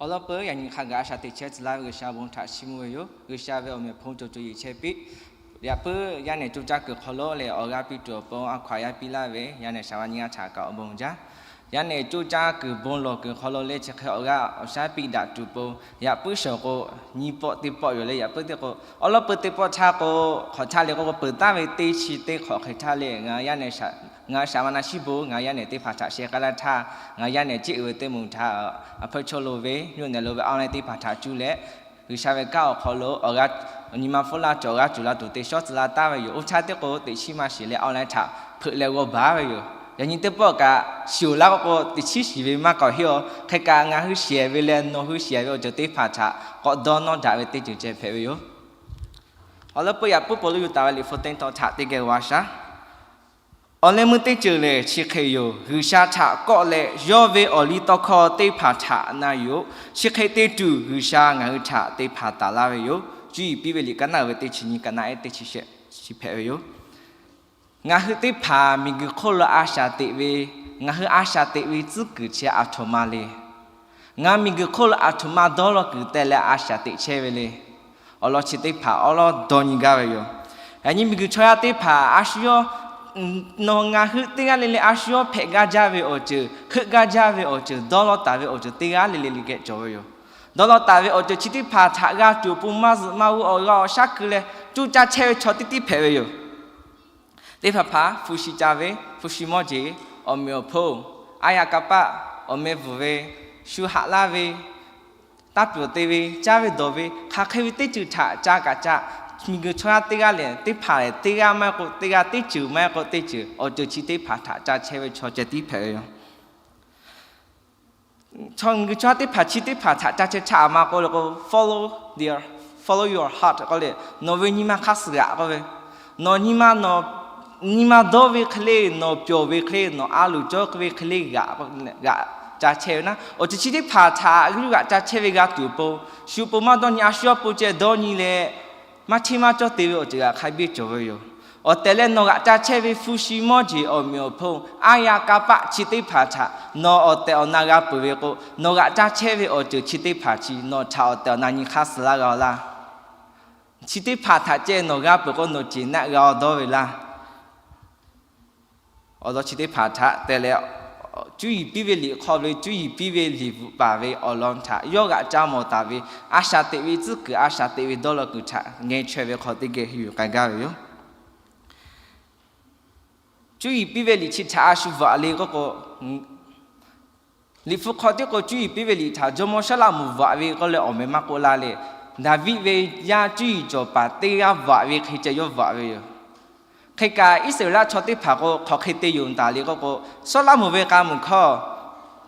Awˬ lawn peuˬ yaꞈ nyi hk'a gaˬ a shaꞈ teꞈ chehˇ tcuh laˇ ve G'uiˬsha bon htaꞈ chiˇ mvuh ve yoˬ. G'uiˬsha ve awˬ meh awˬ hponˇ cawˬ cawˬ yeˬ chehˇ piˇ. Yaꞈ puiˉ yaˇ nehˬ coˇ caˇ kuiˬ hk'aw lo leh awˬ g'aˇ piˇ tuˬ awˬ pon a hkaw aꞈ yaˇ piˇ laˇ ve yaˇ nehˬ shaˍ va nyi g'aˇ htaꞈ kaꞈ awˬ bon jaˇ. Yaˇ nehˬ coˇ caˇ kuiˬ bon lawˬ kuiˬ hk'aw lo leh chi hk'e awˬ g'aˇ awˬ shaˉ piˇ daꞈ tuˬ pon yaꞈ puiˉ shawˍ k'o, nyi pawˆ teˇ pawˆ yoˬ leh yaꞈ puiˉ teˇ k'o, awˬ lawn peuˬ teˇ pawˆ htaˇ k'o, hk'awꞈ htaˇ le k'o k'o peuˬ taˍ ve teˇ chi teˇ hk'awꞈ hk'e htaˇ le, ngaˬ yaˇ nehˬ shaˍ, ngaˬ shaˍ ma na shiˉ bon ngaˬ yaˇ nehˬ teˇ hpaˍ htaꞈ sheh k'ai laˇ htaˇ, ngaˬ yaˇ nehˬ ceˇ uiˍ ve teˇ moˍ htaꞈ a hpfuhˇ chawˇ lo ve, nyuˇ nehˬ lo ve online teˇ hpaˍ htaꞈ cuˇ leh, G'uiˬsha ve kanˉ awˬ hk'aw lo awˬ g'aˇ nyi ma hpfuhˇ laˇ cawˬ awˬ g'aˇ cuˬ la tuˬ te shawˉ tcuh la taˍ ve yoˬ. Oˇ htaˇ teˇ k'o teꞈ chiˉ maˇ shiˍ leh online htaꞈ hpeuꞈ leh g'aw baˬ ve yoˬ. Yaꞈ nyi teˇ pawˆ kaꞈ shiˍ laˇ k'o k'o teꞈ chiˉ shiˍ ve maˇ k'awꞈ heˆ a. Hk'e kaꞈ ngaˬ hui shiˍ ve leh nawˬ hui shiˍ ve awˬ ceuˬ teˇ hpaˍ htaꞈ k'awꞈ dawˇ nawˇ daꞈ ve teˇ ceuˬ ceh hpehꞈ ve yoˬ. Awˬ lawn peuˬ yaꞈ puiˉ Pawˇluꞈ yuˬ taˍ ve liꞈ hpu teˇ tawn htaꞈ teˇ geh g'a shaˉ. Awˬ leh meuˇ teˇ ceuˬ lehˬ chi hk'e yoˬ. G'uiˬsha htaꞈ kawˆ leh yawˇ ve awˬ liˇ tawˇ hkawˇ teˇ hpaˍ htaꞈ na yoˬ. Chi hk'e te tuˬ G'uiˬsha ngaˬ hui htaꞈ te hpanˍ taˍ laˇ ve yoˬ. Cuˇ yiˍ piˇ ve liꞈ ka naˆ uiˍ ve teˇ chi nyi, ka naˆ ehˉ teˇ chi shehˆ chi hpehꞈ ve yoˬ. Ngaˬ hui teˇ hpaˍ miˬguiˬ hk'oˆ lo a shaꞈ teꞈ ve, ngaˬ hui a shaꞈ teꞈ ve tcuhˉ kuiˬ chi aˬ htoꞈ ma le. Ngaˬ miˬguiˬ hk'oˆ lo aˬ htoꞈ ma dawˇ law kuiˬ teh leh a shaꞈ teꞈ chehˇ ve le. Awˬ lawn chi teˇ hpaˍ awˉ lawˉ dawˇ nyi gaˇ ve yoˬ. Yaꞈ nyi miˬguiˬ chaw yaˇ teˇ hpaˍ a shu yawˇ, nawˬ ngaˬ hui teˇ g'aˇ le le a shu yawˇ hpehꞈ gaˇ jaˇ ve awˬ ceuˬ, heuˆ gaˇ jaˇ ve awˬ ceuˬ, dawˇ law taˍ ve awˬ ceuˬ teˇ g'aˇ le le le geh cawˬ ve yoˬ. Dawˇ law taˍ ve awˬ ceuˬ chi teˇ hpaˍ htaꞈ g'a tuˬ awˬ pon maˇ zuhꞈ maˇ g'uˇ awˬ g'aˇ awˬ shaˉ keu leh coˇ caˇ chehˇ ve chaw teˇ tiˉ hpehꞈ ve yoˬ. Teˇ hpaˍ hpaˍ hpu shi ca ve, hpu shi mawˇ jeˬ, awˬ meꞈ awˬ hponˇ, aˉ yaˇ kanˇ paˆ, awˬ meh bvuhˬ ve, shu haꞈ laˇ ve, taˇ pyawˬ te ve, caˇ ve dawˬ ve, hk'aˬ hk'e ve teˇ ceuˬ htaꞈ ca kaꞈ ca, miˬguiˬ chaw yaˇ teˇ g'aˇ lehˬ teˇ hpaˍ lehˬ teˇ g'aˇ maˇ heˆ k'o teˇ g'aˇ, teˇ ceuˬ maˇ heˆ k'o teˇ ceuˬ, awˬ ceuˬ chi teˇ hpaˍ htaꞈ ca chehˇ ve chaw ceh tiˉ hpehꞈ ve yoˬ. Chaw miˬguiˬ chaw yaˇ teˇ hpaˍ chi teˇ hpaˍ htaꞈ ca chehˇ htaˇ a ma k'oˆ le k'o, follow their, follow your heart k'oˆ le, nawˬ ve nyi ma hk'aˇ suh g'aꞈ k'oˆ ve, nawˬ nyi ma, nawˬ nyi ma dawˇ ve hk'e le, nawˬ pyawˬ ve hk'e le, nawˬ a loˍ cawˇ ve hk'e le g'aꞈ, g'aꞈ ca chehˇ ve naˉ, awˬ ceuˬ chi teˇ hpaˍ htaꞈ g'uˇ g'aꞈ ca chehˇ ve g'a tuˬ awˬ pon, shu pon maˇ dawˇ nyi a shu yawˇ pon ceh dawˇ nyi leh, maˇ hteˇ maˇ cawˇ te ve awˬ ceuˬ g'aꞈ hk'a biˇ cawˬ ve yoˬ. Awˬ tehˬ leh nawˬ g'aꞈ ca chehˇ ve hpu shi mawˇ jeˬ awˬ meꞈ awˬ hponˇ aˉ yaˇ kanˇ paˆ chi teˇ hpaˍ htaꞈ nawˬ awˬ tehˬ awˬ na g'a peuˬ ve k'o, nawˬ g'aꞈ ca chehˇ ve awˬ ceuˬ chi teˇ hpaˍ chi nawˬ htaꞈ awˬ tehˬ awˬ na nyi hk'aˇ suh laˇ g'a laˇ. Chi teˇ hpaˍ htaꞈ ceh nawˬ g'a peuˬ k'o nawˬ ceˬ naˆ g'a dawˇ ve laˇ. Awˬ lawn chi teˇ hpaˍ htaꞈ te leh, cuˇ yiˍ piˇ ve liꞈ hk'aw ve cuˇ yiˍ piˇ ve liꞈ bvuhꞈ paˍ ve awˬ lawn htaꞈ yawˇ g'aꞈ ca mawˬ taˍ ve, a shaꞈ teꞈ ve tcuhˉ kuiˬ, a shaꞈ teꞈ ve dawˇ law kuiˬ htaꞈ ngeh chaweh ve hk'aw teˇ geh yuˬ k'ai gaˇ ve yoˬ. Cuˇ yiˍ piˇ ve liꞈ chi htaꞈ a shu bvuhꞈ le k'oˆ k'o, liꞈ hpu hk'aw tiˉ k'o cuˇ yiˍ piˇ ve liꞈ htaꞈ jawˇmawˇ Sawˉlaꞈmonˍ bvuhꞈ ve k'oˆ leh awˬ meh maˇ k'oˆ laˇ le. Daˍviˆ ve yaˇ cuˇ yiˍ cawˬ paˍ teˇ g'aˇ bvuhꞈ ve hk'e ceh yawˇ bvuhꞈ ve yoˬ. Hk'e kaꞈ Iˉsaˍreˍlaˆ chaw teˇ hpaˍ k'o hk'aˬ hk'e te yoˬ taˍ le k'oˆ k'o, Sawˉlaꞈmonˍ ve k'a muiˬ hkawˇ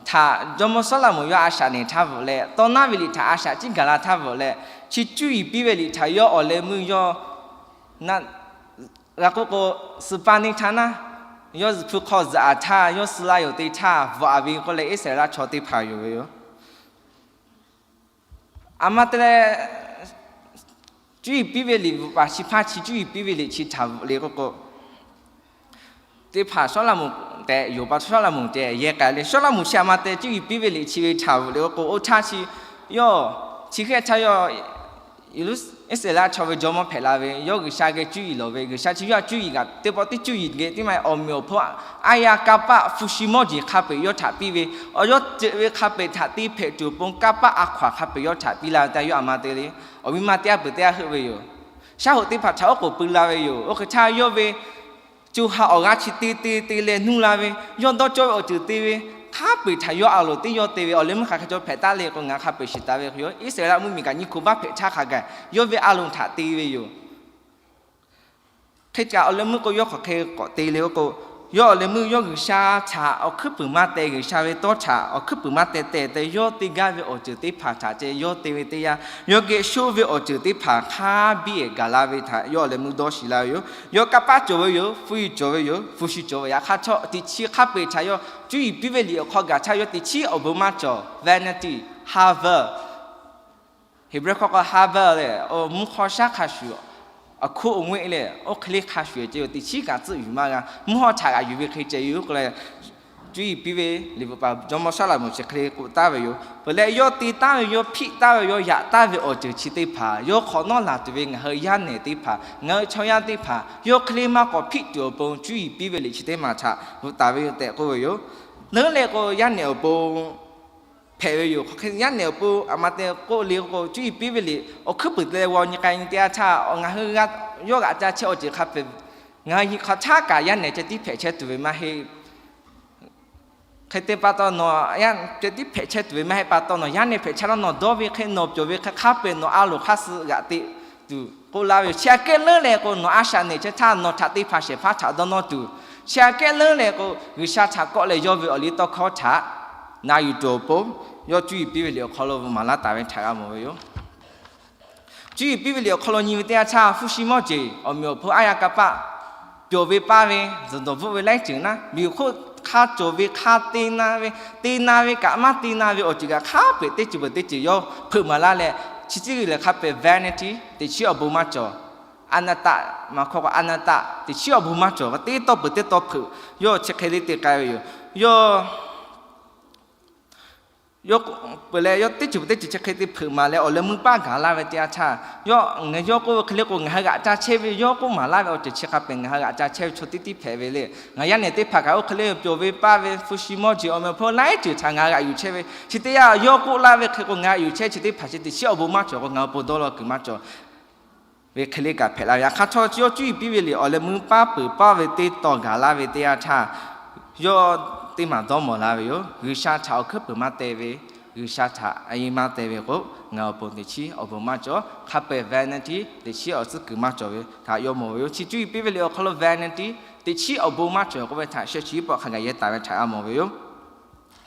htaꞈ jawˇmawˇ Sawˉlaꞈmonˍ yawˇ a shaꞈ nehˬ htaˇ bvuhꞈ leh, tawˇ naˉ ve liꞈ htaꞈ a shaꞈ ciˉ gaˬ la htaˇ bvuhꞈ leh, chi cuˇ yiˍ piˇ ve liꞈ htaꞈ yawˇ awˬ leh meuˇ yawˇ g'a k'oˆ k'o, suhˍ pa neˇ htaˇ naˉ, yawˇ hpu hk'aw zuhꞈ aꞈ htaˇ yawˇ suh laˇ yoˬ te htaˇ bvuhꞈ ve k'oˆ leh Iˉsaˍreˍlaˆ chaw teˇ hpaˍ yoˬ ve yoˬ. A ma te leh, cuˇ yiˍ piˇ ve liꞈ bvuhꞈ paˍ chi hpaˇ chi cuˇ yiˍ piˇ ve liꞈ chi htaꞈ bvuhꞈ le k'oˆ k'o, teˇ hpaˍ Sawˉlaꞈmonˍ tehꞈ yoˬ pa, Sawˉlaꞈmonˍ tehꞈ yehˇ k'ai le. Sawˉlaꞈmonˍ chi a ma te cuˇ yiˍ piˇ ve liꞈ chi ve htaꞈ bvuhꞈ le k'oˆ k'o, oˇ htaˇ chi yawˇ chi hk'e htaˇ yawˇ Iˉsaˍreˍlaˆ chaw ve jawˇmawˇ hpehꞈ la ve, yawˇ G'uiˬsha geh cuˇ yiˍ lawˬ ve, G'uiˬsha chi yawˇ htaꞈ cuˇ yiˍ kaꞈ teˇ pawˆ teˇ cuˇ yiˍ geh teˇ ma awˬ meꞈ awˬ hponˇ aˉ yaˇ kanˇ paˆ hpu shi mawˇ jeˬ hk'a peu-eˬ yawˇ htaꞈ piˇ ve, awˬ yawˇ ceuꞈ ve hk'a peu-eˬ htaꞈ te hpehꞈ tuˬ awˬ pon kanˇ paˆ a hkaw aˬ hk'a peu-eˬ yawˇ htaꞈ piˇ la ve teˇ yanˇ yawˇ a ma te le. Awˬ viˉ ma teˇ g'aˇ peuˬ teˇ g'aˇ heuˆ ve yoˬ. Shaˉ hoꞈ teˇ hpaˍ htaꞈ oˉ k'oˍ pui la ve yoˬ. Oˇ hk'e htaˇ yawˇ ve co ha awˬ g'aˇ chi te te te leh nuˇ la ve, yawˇ dawˇ cawˇ ve awˬ ceuˬ te ve, hk'a peu-eˬ htaꞈ yawˇ a loˍ teˇ yawˇ te ve, awˬ leh meuˇ hk'aˬ hk'e cawˇ hpehꞈ taˉ le k'o ngaˬ hk'a peu-eˬ shiˍ taˍ ve yoˬ. Iˉsaˍreˍlaˆ mvuhˇmiˬ kaꞈ nyi hko baˆ hpehꞈ htaˇ hk'a gaˬ yawˇ ve a loˍ htaꞈ te ve yoˬ. Hk'e kaꞈ awˬ leh meuˇ k'o yawˇ hk'aˬ hk'e k'awꞈ te le k'oˆ k'o, yawˇ awˬ leh meuˇ yawˇ G'uiˬsha htaꞈ awˬ hkuiˉ puiˍ maˇ teh, G'uiˬsha ve tawˇ htaꞈ awˬ hkuiˉ puiˍ maˇ teh tehꞈ te yawˇ te gaˇ ve awˬ ceuˬ teˇ hpaˍ htaꞈ ceh yawˇ te ve teˇ yanˇ, yawˇ geh shoˆ ve awˬ ceuˬ teˇ hpaˍ hk'a biˇ ehˍ gaˬ la ve htaꞈ yawˇ awˬ leh meuˇ dawˇ shiˍ la ve yoˬ. Yawˇ kanˇ paˆ cawˬ ve yoˬ, hpu yiˍ cawˬ ve yoˬ, hpu shi cawˬ ve, yaꞈ hk'aˇ htawˇ teꞈ chiˉ hk'a peu-eˬ htaꞈ yawˇ cuˇ yiˍ piˇ ve liꞈ awˬ hk'aw gaˬ htaˇ yawˇ teꞈ chiˉ awˬ bon maˇ cawˬ, vanity, ha veuˬ. Heˍbrehˇ hkawˇ k'o ha veuˬ lehˬ, mvuhˇ hk'aw shaˉ hk'a shuˍ, awˬ hkoˇ awˬ ngeuˆ leh oˇ hk'e le hk'a shuˍ ceh yoˬ. Teꞈ chiˉ kaꞈ tcuhˆ yuˬ maˇ g'a, mvuhˇ hawˇ htaꞈ g'aꞈ yuˬ ve hk'e ceh yoˬ k'oˆ leh, Cuˇ yiˍ piˇ ve liꞈ bvuhꞈ paˍ jawˇmawˇ Saˉlaꞈmonˍ chi hk'e le k'oˆ taˍ ve yoˬ. Peuˬ leh, yawˇ te taˍ ve, yawˇ hpiˆ taˍ ve, yawˇ yaꞈ taˍ ve awˬ ceuˬ chi teˇ hpaˍ, yawˇ hk'awꞈ nawˉ laˬ tuˬ ve ngaˬ hui yaˇ nehˬ teˇ hpaˍ, ngaˬ hui chaw yaˇ teˇ hpaˍ yawˇ hk'e le maˇ k'awꞈ hpiˆ tuˬ awˬ pon, cuˇ yiˍ piˇ ve liꞈ chi teˇ maˬ htaꞈ bvuhꞈ taˍ ve yoˬ tehꞈ k'oˆ ve yoˬ. Leuˉ leh k'o, yaˇ nehˬ awˬ pon hpehꞈ ve yoˬ. Hk'aˬ hk'e yaˇ nehˬ awˬ pon aˬ ma te k'oˆ le k'o, cuˇ yiˍ piˇ ve liꞈ awˬ hkuiˉ puiˍ te leh g'aw nyi k'ai nyi teˇ yanˇ htaˇ, ngaˬ hui yawˇ g'aꞈ ca chehˇ awˬ ceuˬ hk'a peuˬ, ngaˬ hui nyi hk'aˬ htaˇ kaꞈ yaˇ nehˬ ceh tiˉ hpehꞈ chehˇ tuˬ ve maˇ heˆ. Hk'e te pa taw, nawˬ ceh tiˉ hpehꞈ chehˇ tuˬ ve maˇ heˆ pa taw, nawˬ yaˇ nehˬ hpehꞈ chehˇ laˇ, nawˬ dawˇ ve hk'e, nawˬ pehˬ ve hk'e, hk'a peu-eˬ nawˬ a loˍ hk'aˇ suh g'aꞈ teꞈ tuˬ k'oˆ laˇ ve yoˬ. Chi aꞈ kehˉ leuˉ leh k'o, nawˬ a shaꞈ nehˬ chehˇ htaˇ nawˬ htaꞈ teˇ hpaˍ shehˍ hpaˇ htaꞈ dawˇ nawˇ tuˬ, chi aꞈ kehˉ leuˉ leh k'o, G'uiˬsha htaꞈ kawˆ leh yawˇ ve awˬ liˇ tawˇ hkawˇ htaꞈ na yuˬ tuˬ awˬ pon, yawˇ cuˇ yiˍ piˇ ve liꞈ awˬ hk'aw lo maˍ laˇ taˍ ve htaꞈ g'a mawˬ ve yoˬ. Cuˇ yiˍ piˇ ve liꞈ awˬ hk'aw lo nyi ve teˇ yanˇ htaˇ, hpu shi mawˇ jeˬ awˬ meꞈ awˬ hpon aˉ yaˇ kanˇ paˆ, pawˬ ve paˇ ve, zuhˬ dawˬ bvuhˆ ve laiˉ ceuˬ naˉ, miˬ hk'oˆ hk'a cawˬ ve hk'a te na ve, te na ve kaꞈ maˇ te na ve awˬ ceuˬ kaꞈ hk'a peu-eˬ teˇ ceuˬ peuˬ teˇ ceuˬ yawˇ hpeuꞈ maˍ laˇ leh, chi teˇ g'uiˬ lehˬ hk'a peu-eˬ vanity, teꞈ chiˉ awˬ bon maˇ cawˬ, anatta, maˇ hkawˇ k'o anatta, teꞈ chiˉ awˬ bon maˇ cawˬ, teˇ tawˇ peuˬ teˇ tawˇ hpeuꞈ, yawˇ chi hk'e le te k'ai ve yoˬ. Yawˇ yawˇ peuˬ leh, yawˇ teˇ ceuˬ peuˬ teˇ ceuˬ chi hk'e te hpeuꞈ maˍ leh, awˬ leh meuˇ paˇ gaˬ laˇ ve teˇ yanˇ htaˇ, yawˇ ngaˬ yawˇ k'oˆ ve hk'e le k'o, ngaˬ hui g'aꞈ ca chehˇ ve, yawˇ k'oˆ maˍ laˇ ve awˬ ceuˬ chi hk'a peu-eˬ ngaˬ hui g'aꞈ ca chehˇ ve chaw teˇ tiˉ hpehꞈ ve le. Ngaˬ yaˇ nehˬ teˇ hpaˍ kaꞈ oˇ hk'e le pawˬ ve paˇ ve, hpu shi mawˇ jeˬ awˬ meꞈ awˬ hpon laiˉ ceuˬ htaꞈ ngaˬ hui g'aꞈ yuˬ chehˇ ve, chi teˇ yanˇ yawˇ k'oˆ laˇ ve hk'e k'o, ngaˬ hui g'aꞈ yuˬ chehˇ chi teˇ hpaˍ chi teꞈ chiˉ awˬ bon maˇ cawˬ k'o, ngaˬ hui pon dawˇ law kuiˬ maˇ cawˬ ve hk'e le kaꞈ hpehꞈ la ve. Yaꞈ hk'aˇ htawˇ, yawˇ cuˇ yiˍ piˇ ve liꞈ awˬ leh meuˇ paˇ peuˬ paˇ ve teˇ tawn gaˬ laˇ ve teˇ yanˇ htaˇ, yawˇ teˇ maˬ dawˇ mawˬ la ve yoˬ. G'uiˬsha htaꞈ awˬ hkuiˉ puiˍ maˇ teh ve, G'uiˬsha htaꞈ a yehˬ maˇ teh ve k'o, ngaˬ awˬ pon teꞈ chiˉ awˬ bon maˇ cawˬ. Hk'a peu-eˬ vanity, teꞈ chiˉ awˬ tcuhˉ kuiˬ maˇ cawˬ ve htaꞈ yawˇ mawˬ ve yoˬ. Chi cuˇ yiˍ piˇ ve liꞈ awˬ hk'aw lo vanity, teꞈ chiˉ awˬ bon maˇ cawˬ k'oˆ ve htaꞈ sheh shiˍ paˆ hk'a gaˬ yehˇ taˍ ve htaꞈ g'a mawˬ ve yoˬ.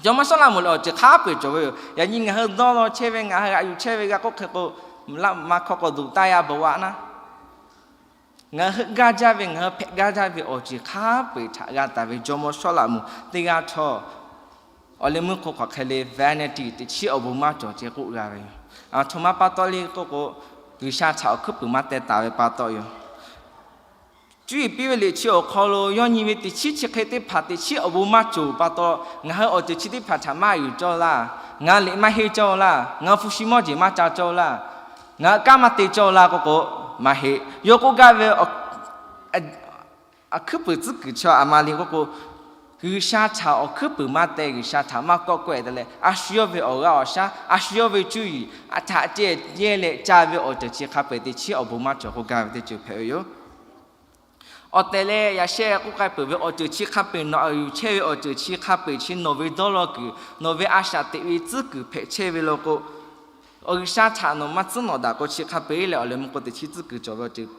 Jawˇmawˇ Sawˉlaꞈmonˍ lehˬ awˬ ceuˬ hk'a peu-eˬ cawˬ ve yoˬ. Yaꞈ nyi ngaˬ hui dawˇ law chehˇ ve, ngaˬ hui g'aꞈ yuˬ chehˇ ve g'a k'oˆ hk'e k'o, maˇ hkawˇ k'o duˬ taˇ yaˇ bvuhꞈ-a naˉ, ngaˬ hui gaˇ jaˇ ve, ngaˬ hui hpehꞈ gaˇ jaˇ ve awˬ ceuˬ hk'a peu-eˬ htaꞈ g'a taˍ ve Jawˇmawˇ Sawˉlaꞈmonˍ teˇ g'aˇ htawˇ, awˬ leh meuˇ hk'oˆ hk'aˬ hk'e le vanity, teꞈ chiˉ awˬ bon maˇ cawˬ ceh k'oˆ g'a ve yoˬ. Aˬ htoꞈ ma pa taw le k'oˆ k'o, G'uiˬsha htaꞈ awˬ hkuiˉ puiˍ maˇ teh taˍ ve pa taw yoˬ. Cuˇ yiˍ piˇ ve liꞈ chi awˬ hk'aw lo yawˇ nyi ve teꞈ chiˉ chi hk'e teˇ hpaˍ teꞈ chiˉ awˬ bon maˇ cawˬ pa taw, ngaˬ hui awˬ ceuˬ chi teˇ hpaˍ htaꞈ maˇ yuˬ cawˇ laˇ, ngaˬ liꞈ maˇ henˇ cawˇ laˇ, ngaˬ hpu shi mawˇ jeˬ maˇ ca cawˇ laˇ, ngaˬ kanˉ maˇ te cawˇ laˇ k'oˆ k'o, maˇ heˆ. Yawˇ k'oˆ gaˇ ve awˬ hkuiˉ puiˍ tcuhˉ kuiˬ chaw aˬ ma le k'oˆ k'o, G'uiˬsha htaꞈ awˬ hkuiˉ puiˍ maˇ teh, G'uiˬsha htaꞈ maˇ kawˆ kawehˬ te leh, a shu yawˇ ve awˬ g'aˇ awˬ shaˉ, a shu yawˇ ve cuˇ yiˍ, a htaꞈ ceh yehˇ leh ca ve awˬ ceuˬ chi hk'a peu-eˬ teꞈ chiˉ awˬ bon maˇ cawˬ k'oˆ gaˇ ve teˇ ceuˬ hpehꞈ ve yoˬ. Awˬ tehˬ leh yaꞈ sheh k'oˆ k'ai peuˬ ve awˬ ceuˬ chi hk'a peu-eˬ, nawˬ aꞈ yuˬ chehˇ ve awˬ ceuˬ chi hk'a peu-eˬ chi nawˬ ve dawˇ law kuiˬ, nawˬ ve a shaꞈ teꞈ ve tcuhˉ kuiˬ hpehꞈ chehˇ ve law k'o, awˬ G'uiˬsha htaꞈ nawˬ maˇ tcuhˉ nawꞈ daꞈ k'o, chi hk'a peu-eˬ leh awˬ leh meuˇ k'o teꞈ chiˉ tcuhˉ kuiˬ cawˬ ve awˬ ceuˬ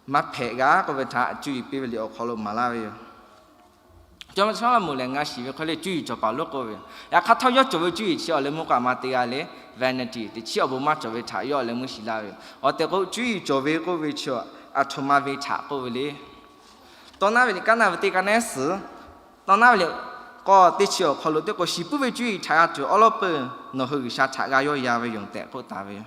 maˇ hpehꞈ g'a k'oˆ ve htaꞈ cuˇ yiˍ piˇ ve liꞈ awˬ hk'aw lo maˍ laˇ ve yoˬ. Jawˇmawˇ Sawˉlaꞈmonˍ lehˬ ngaˬ shiˍ ve hk'e le cuˇ yiˍ cawˬ paˍ lonˉ k'oˆ ve yoˬ. Yaꞈ hk'aˇ htawˇ yawˇ cawˬ ve cuˇ yiˍ chi awˬ leh meuˇ k'o aˬ ma te g'a le, vanity, teꞈ chiˉ awˬ bon maˇ cawˬ ve htaꞈ yawˇ awˬ leh meuˇ shiˍ laˇ ve yoˬ. Awˬ tehˬ k'o, cuˇ yiˍ cawˬ ve k'oˆ ve chi aˬ htoꞈ ma ve htaꞈ k'oˆ ve le. Tawˇ naˉ ve liꞈ kaˉ naˇ ve teˇ kaˉ naˉ suhˍ, tawˇ naˉ ve liꞈ k'awˇ teˇ chi awˬ hk'aw lo teˇ k'o, shiˍ puiˉ ve cuˇ yiˍ htaꞈ g'a tuˬ awˉ lawˉ peuˬ, nawˬ hui G'uiˬsha htaꞈ g'a yawˇ ya ve yoˬ tehꞈ k'oˆ taˍ ve yoˬ.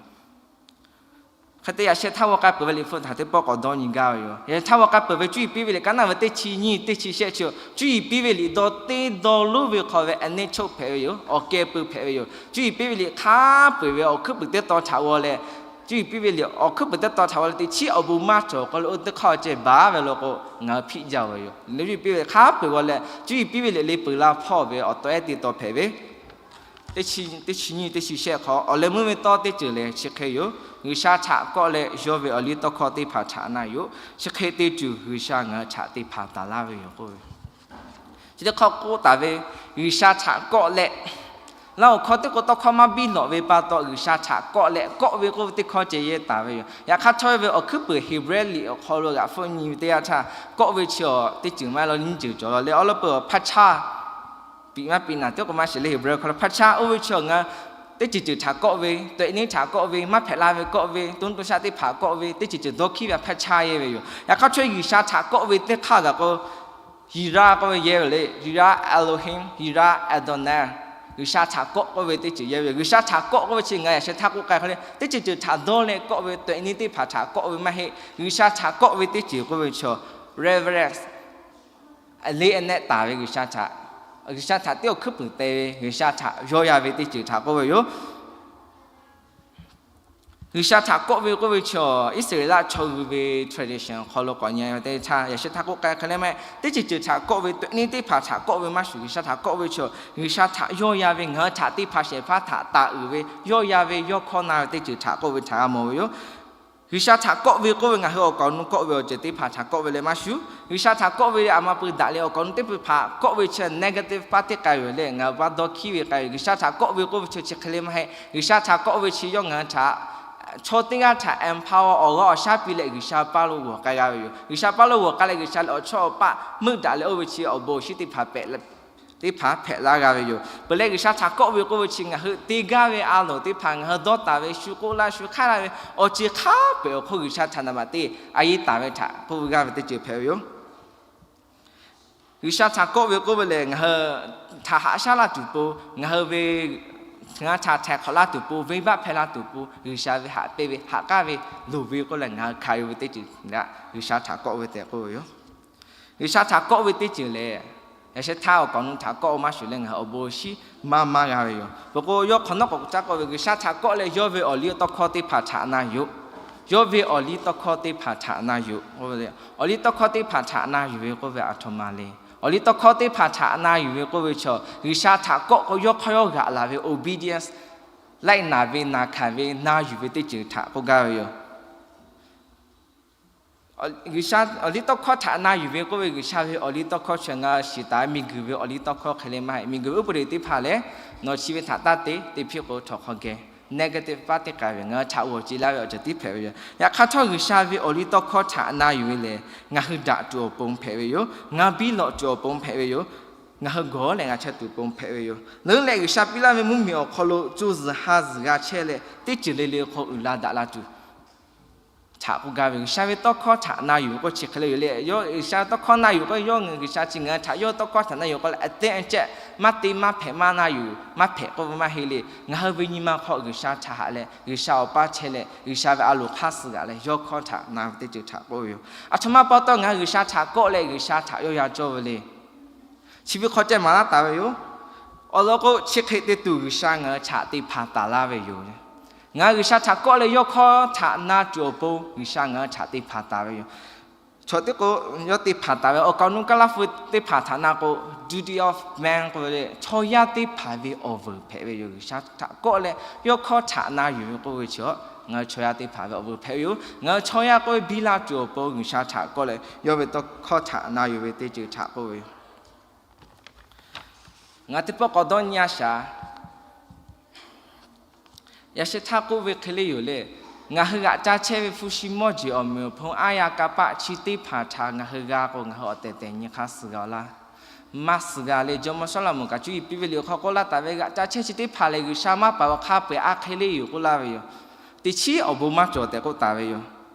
Hk'e te yaꞈ sheh htaˇ g'aw k'ai peuˬ ve liꞈ hpu htaꞈ teˇ pawˆ k'awꞈ dawˇ nyi gaˇ ve yoˬ. Yaꞈ sheh htaˇ g'aw k'ai peuˬ ve cuˇ yiˍ piˇ ve liꞈ kaˉ naˇ ve teˇ chi nyiˇ teˇ chi shehˆ chi, cuˇ yiˍ piˇ ve liꞈ dawˇ teˇ dawˇ lonˉ ve hk'aw ve a neˇ choˆ hpehꞈ ve yoˬ. Awˬ keh peu hpehꞈ ve yoˬ. Cuˇ yiˍ piˇ ve liꞈ hk'a peu-eˬ ve awˬ hkuiˉ puiˍ teˇ tawn htaꞈ g'aw leh, cuˇ yiˍ piˇ ve liꞈ awˬ hkuiˉ puiˍ teˇ tawn htaꞈ g'aw leh teꞈ chiˉ awˬ bon maˇ cawˬ k'o le, oˇ teˇ hk'aˇ ceh baˬ ve law k'o, ngaˬ hui hpiˆ jaˇ ve yoˬ. Cuˇ yiˍ piˇ ve liꞈ hk'a peu-eˬ g'aw leh, cuˇ yiˍ piˇ ve liꞈ le peuˬ la hpawˇ ve awˬ tawˇ ehˉ teˇ tawn hpehꞈ ve teˇ chi nyiˇ teˇ chi shehˆ hk'aw awˬ leh meuˇ ve tawˇ teˇ ceuˬ lehˬ chi hk'e yoˬ. G'uiˬsha htaꞈ kawˆ leh yawˇ ve awˬ liˇ tawˇ hkawˇ teˇ hpaˍ htaꞈ na yoˬ. Chi hk'e te tuˬ G'uiˬsha ngaˬ hui htaꞈ te hpanˍ taˍ laˇ ve yoˬ k'oˆ ve. Chi teˇ hk'awꞈ k'oˆ taˍ ve, G'uiˬsha htaꞈ kawˆ leh, laˇ awˬ hkawˇ teˇ k'o tawˇ hkawˇ maˇ biˇ lawꞈ ve pa taw, G'uiˬsha htaꞈ kawˆ leh kawˆ ve k'oˆ ve teˇ hkawˇ ceh yehˇ taˍ ve yoˬ. Yaꞈ hk'aˇ htawˇ ve awˬ hkuiˉ puiˍ Heˍbrehˇ liꞈ awˬ hk'aw lo g'aꞈ hpfuhˆ nyi ve teˇ yanˇ htaˇ, kawˆ ve chi awˬ teˇ ceuˬ maˇ heˆ law, nyiˇ ceuˬ cawˬ law leh awˉ lawˉ peuˬ awˬ hpaˇ chaˇ piꞈ maˇ piꞈ naˬ teˇ k'o maˇ shiˍ leh, Heˍbrehˇ hk'aw lo hpaˇ chaˇ oˇ ve chi awˬ ngaˬ teˇ ceuˬ ceuˬ htaꞈ kawˆ ve, tawꞈ e neˉ htaꞈ kawˆ ve, maˇ hpehꞈ la ve kawˆ ve, to nuˇ to shaˆ teˇ hpaˍ kawˆ ve, teˇ ceuˬ ceuˬ dawˇ hkiˉ ve hpaˇ chaˇ yehˇ ve yoˬ. Yaꞈ hk'aˇ htawˇ G'uiˬsha htaꞈ kawˆ ve teˇ hk'aˇ gaˬ k'o, Yireh k'oˆ ve yehˇ ve le, Yireh Elohim, Yireh Adonai, G'uiˬsha htaꞈ kawˆ k'oˆ ve teˇ ceuˬ yehˇ ve yoˬ. G'uiˬsha htaꞈ kawˆ k'oˆ ve chi ngaˬ yaꞈ sheh htaˇ k'oˆ k'ai hk'e le, teˇ ceuˬ ceuˬ htaꞈ dawˇ leh kawˆ ve, tawꞈ e neˉ teˇ hpaˍ htaꞈ kawˆ ve maˇ heˆ. G'uiˬsha htaꞈ kawˆ ve teˇ ceuˬ k'oˆ ve chi awˬ reverence, le e nehˆ taˍ ve G'uiˬsha htaꞈ G'uiˬsha htaꞈ teˇ awˬ hkuiˉ puiˍ te ve, G'uiˬsha htaꞈ yawˇ ya ve teˇ ceuˬ htaꞈ k'oˆ ve yoˬ. G'uiˬsha htaꞈ kawˆ ve k'oˆ ve chi, Iˉsaˍreˍlaˆ chaw hui ve tradition awˬ hk'aw lo k'awꞈ nyi ve teˇ htaˇ, yaꞈ sheh htaˇ k'oˆ k'ai hk'e leh mehˆ, teˇ ceuˬ ceuˬ htaꞈ kawˆ ve, teˇ nyi teˇ hpaˍ htaꞈ kawˆ ve maˇ shuˍ, G'uiˬsha htaꞈ kawˆ ve chi, G'uiˬsha htaꞈ yawˇ ya ve, ngaˬ hui htaꞈ teˇ hpaˍ shehˍ hpaˇ htaꞈ taˍ uiˍ ve, yawˇ ya ve, yawˇ hkawˇ na ve teˇ ceuˬ htaꞈ k'oˆ ve htaꞈ g'a mawˬ ve yoˬ. G'uiˬsha htaꞈ kawˆ ve k'oˆ ve ngaˬ hui awˬ kaˍ awˬ nu kawˆ ve awˬ ceuˬ teˇ hpaˍ htaꞈ kawˆ ve leh maˇ shuˍ, G'uiˬsha htaꞈ kawˆ ve leh aˬ ma pui daꞈ leh awˬ kaˍ awˬ nu teˇ hpaˍ htaꞈ kawˆ ve chi negative paˇ teˇ k'ai ve leh ngaˬ hui paˇ dawˇ hkiˉ ve k'ai ve. G'uiˬsha htaꞈ kawˆ ve k'oˆ ve chi chi hk'e le maˇ heˆ. G'uiˬsha htaꞈ kawˆ ve chi yawˇ ngaˬ hui htaꞈ chaw teˇ g'aˇ htaꞈ empower awˬ g'aˇ awˬ shaˉ piˇ leh G'uiˬsha paˇ lo g'awˬ k'ai g'a ve yoˬ. G'uiˬsha paˇ lo g'awˬ k'ai leh G'uiˬsha leh awˬ chawˇ awˬ paˆ meuˆ daꞈ leh oˇ ve chi awˬ bon awˬ shinˉ teˇ hpaˍ pehꞈ teˇ hpaˍ hpehꞈ laˇ g'a ve yoˬ. Peuˬ leh G'uiˬsha htaꞈ kawˆ ve k'oˆ ve chi ngaˬ hui te gaˇ ve a loˍ teˇ hpaˍ ngaˬ hui dawˇ taˍ ve, shu k'oˆ laˇ shu hk'aˉ laˇ ve awˬ ceuˬ hk'a peu-eˬ awˬ hk'oˆ G'uiˬsha htaꞈ naˍ baꞈ te a yeˇ taˍ ve htaꞈ k'oˆ ve g'aˇ ve teˇ ceuˬ hpehꞈ ve yoˬ. G'uiˬsha htaꞈ kawˆ ve k'oˆ ve lehˬ, ngaˬ hui htaꞈ haꞈ shaˉ laˇ tuˬ po, ngaˬ hui ve ngaˬ hui htaꞈ htaiˍ hk'awꞈ laˇ tuˬ po, venˇbaˆ hpehˇ laˇ tuˬ po, G'uiˬsha ve haꞈ pehnˇ ve haꞈ k'aˉ ve loˍ ve k'oˆ leh ngaˬ hui hkanˍ yuˬ ve teˇ ceuˬ htaꞈ G'uiˬsha htaꞈ kawˆ ve tehꞈ k'oˆ ve yoˬ. G'uiˬsha htaꞈ kawˆ ve teˇ ceuˬ lehˬ, yaꞈ sheh htaˇ awˬ kaˍ awˬ nu htaꞈ kawˆ maˇ shuˍ leh ngaˬ hui awˬ bon awˬ shinˉ maˇ maˇ g'a ve yoˬ. Peuˬ k'o yawˇ hk'awꞈ nawˉ k'awꞈ caˇ k'oˆ ve, G'uiˬsha htaꞈ kawˆ leh yawˇ ve awˬ liˇ tawˇ hkawˇ teˇ hpaˍ htaꞈ na yuˬ. Yawˇ ve awˬ liˇ tawˇ hkawˇ teˇ hpaˍ htaꞈ na yuˬ. Awˬ liˇ tawˇ hkawˇ teˇ hpaˍ htaꞈ na yuˬ ve k'oˆ ve aˬ htoꞈ ma le. Awˬ liˇ tawˇ hkawˇ teˇ hpaˍ htaꞈ na yuˬ ve k'oˆ ve chaw, G'uiˬsha htaꞈ kawˆ k'o yawˇ hk'aˇ yawˇ g'aꞈ laˬ ve obedience, laiˉ naˍ ve naˍ hkanˍ ve na yuˬ ve teˇ ceuˬ htaꞈ k'oˆ gaˇ ve yoˬ. G'uiˬsha awˬ liˇ tawˇ hkawˇ htaꞈ na yuˬ ve k'oˆ ve, G'uiˬsha ve awˬ liˇ tawˇ hkawˇ chi ngaˬ shiˍ taˍ ve miˬguiˬ ve awˬ liˇ tawˇ hkawˇ hk'e le maˇ heˆ. Miˬguiˬ ve uˉ peˍ teˇ hpaˍ lehˬ, nawˬ chi ve htaꞈ taˇ te, te piˇ k'o htawnˍ hk'aw geh negative paˇ teˇ k'ai ve, ngaˬ hui htaꞈ g'awˬ ce laˇ ve awˬ ceuˬ tiˉ hpehꞈ ve yoˬ. Yaꞈ hk'aˇ htawˇ G'uiˬsha ve awˬ liˇ tawˇ hkawˇ htaꞈ na yuˬ ve lehˬ, ngaˬ hui daꞈ tuˬ awˬ pon hpehꞈ ve yoˬ. Ngaˬ hui biˇ lawꞈ tuˬ awˬ pon hpehꞈ ve yoˬ. Ngaˬ hui gawˬ leh g'a chehˇ tuˬ pon hpehꞈ ve yoˬ. Leuˉ leh G'uiˬsha piˇ laˇ ve mvuhˇmiˬ awˬ hk'aw lo co zuhˬ ha zuhˬ g'a chehˇ leh, teˇ ceuˬ le le hk'aw uiˍ la daꞈ la tuˬ htaꞈ k'oˆ gaˇ ve, G'uiˬsha ve tawˇ hkawˇ htaꞈ na yuˬ k'o chi hk'e le yoˬ le. Yawˇ G'uiˬsha tawˇ hkawˇ na yuˬ k'o, yawˇ G'uiˬsha chi ngaˬ hui htaꞈ yawˇ tawˇ hkawˇ htaꞈ na yuˬ k'o leh, a te a ceh maˇ te maˇ hpehꞈ maˇ na yuˬ maˇ hpehꞈ k'oˆ ve maˇ heˆ le. Ngaˬ hui ve nyi ma hk'aw G'uiˬsha htaꞈ haꞈ leh, G'uiˬsha awˬ paˇ chehˇ leh, G'uiˬsha ve a loˍ hk'aˇ suh g'aꞈ leh yawˇ hkawˇ htaꞈ na ve teˇ ceuˬ htaꞈ k'oˆ ve yoˬ. Aˬ htoꞈ ma pa taw ngaˬ hui G'uiˬsha htaꞈ kawˆ leh G'uiˬsha htaꞈ yawˇ ya cawˇ ve le. Chi ve hk'aw ceh maˍ laˇ taˍ ve yoˬ. Awˬ lawn k'o, chi hk'e te tuˬ G'uiˬsha ngaˬ hui htaꞈ te hpanˍ taˍ laˇ ve yoˬ. Ngaˬ hui G'uiˬsha htaꞈ kawˆ leh yawˇ hkawˇ htaꞈ na tuˬ awˬ pon G'uiˬsha ngaˬ hui htaꞈ te hpanˍ taˍ ve yoˬ. Chaw teˇ k'o, yawˇ te hpanˍ taˍ ve awˬ kaˍ awˬ nu Kaˇlaˇ hpu teˇ hpaˍ htaꞈ na k'o, duty of man k'oˆ ve le, chaw yaˇ teˇ hpaˍ ve awˬ vuiˬ hpehꞈ ve yoˬ. G'uiˬsha htaꞈ kawˆ leh yawˇ hkawˇ htaꞈ na yuˬ ve k'oˆ ve chi, ngaˬ hui chaw yaˇ teˇ hpaˍ ve awˬ vuiˬ hpehꞈ ve yoˬ. Ngaˬ hui chaw yaˇ k'oˆ ve biˇ laˇ tuˬ awˬ pon G'uiˬsha htaꞈ kawˆ leh yawˇ ve tawˇ hkawˇ htaꞈ na yuˬ ve teˇ ceuˬ htaꞈ k'oˆ ve yoˬ. Ngaˬ teˇ pawˆ k'awꞈ dawˇ nyi a shaˍ. Yaꞈ sheh htaˇ k'oˆ ve hk'e le yoˬ le. Ngaˬ hui g'aꞈ ca chehˇ ve hpu shi mawˇ jeˬ awˬ meꞈ awˬ hponˇ aˉ yaˇ kanˇ paˆ chi teˇ hpaˍ htaꞈ ngaˬ hui g'a k'o, ngaˬ hui awˬ tehˬ tehˬ nyi hk'aˇ suh g'a laˇ. Maˇ suh g'a le. Jawˇmawˇ Sawˉlaꞈmonˍ kaꞈ cuˇ yiˍ piˇ ve liꞈ awˬ hk'aw k'oˆ laˇ taˍ ve, g'aꞈ ca chehˇ chi teˇ hpaˍ lehˬ, G'uiˬsha maˇ paˍ awˬ hk'a peu-eˬ a hk'e le yoˬ k'oˆ laˇ ve yoˬ. Teˇ chiˉ awˬ bon maˇ cawˬ tehꞈ k'oˆ taˍ ve yoˬ.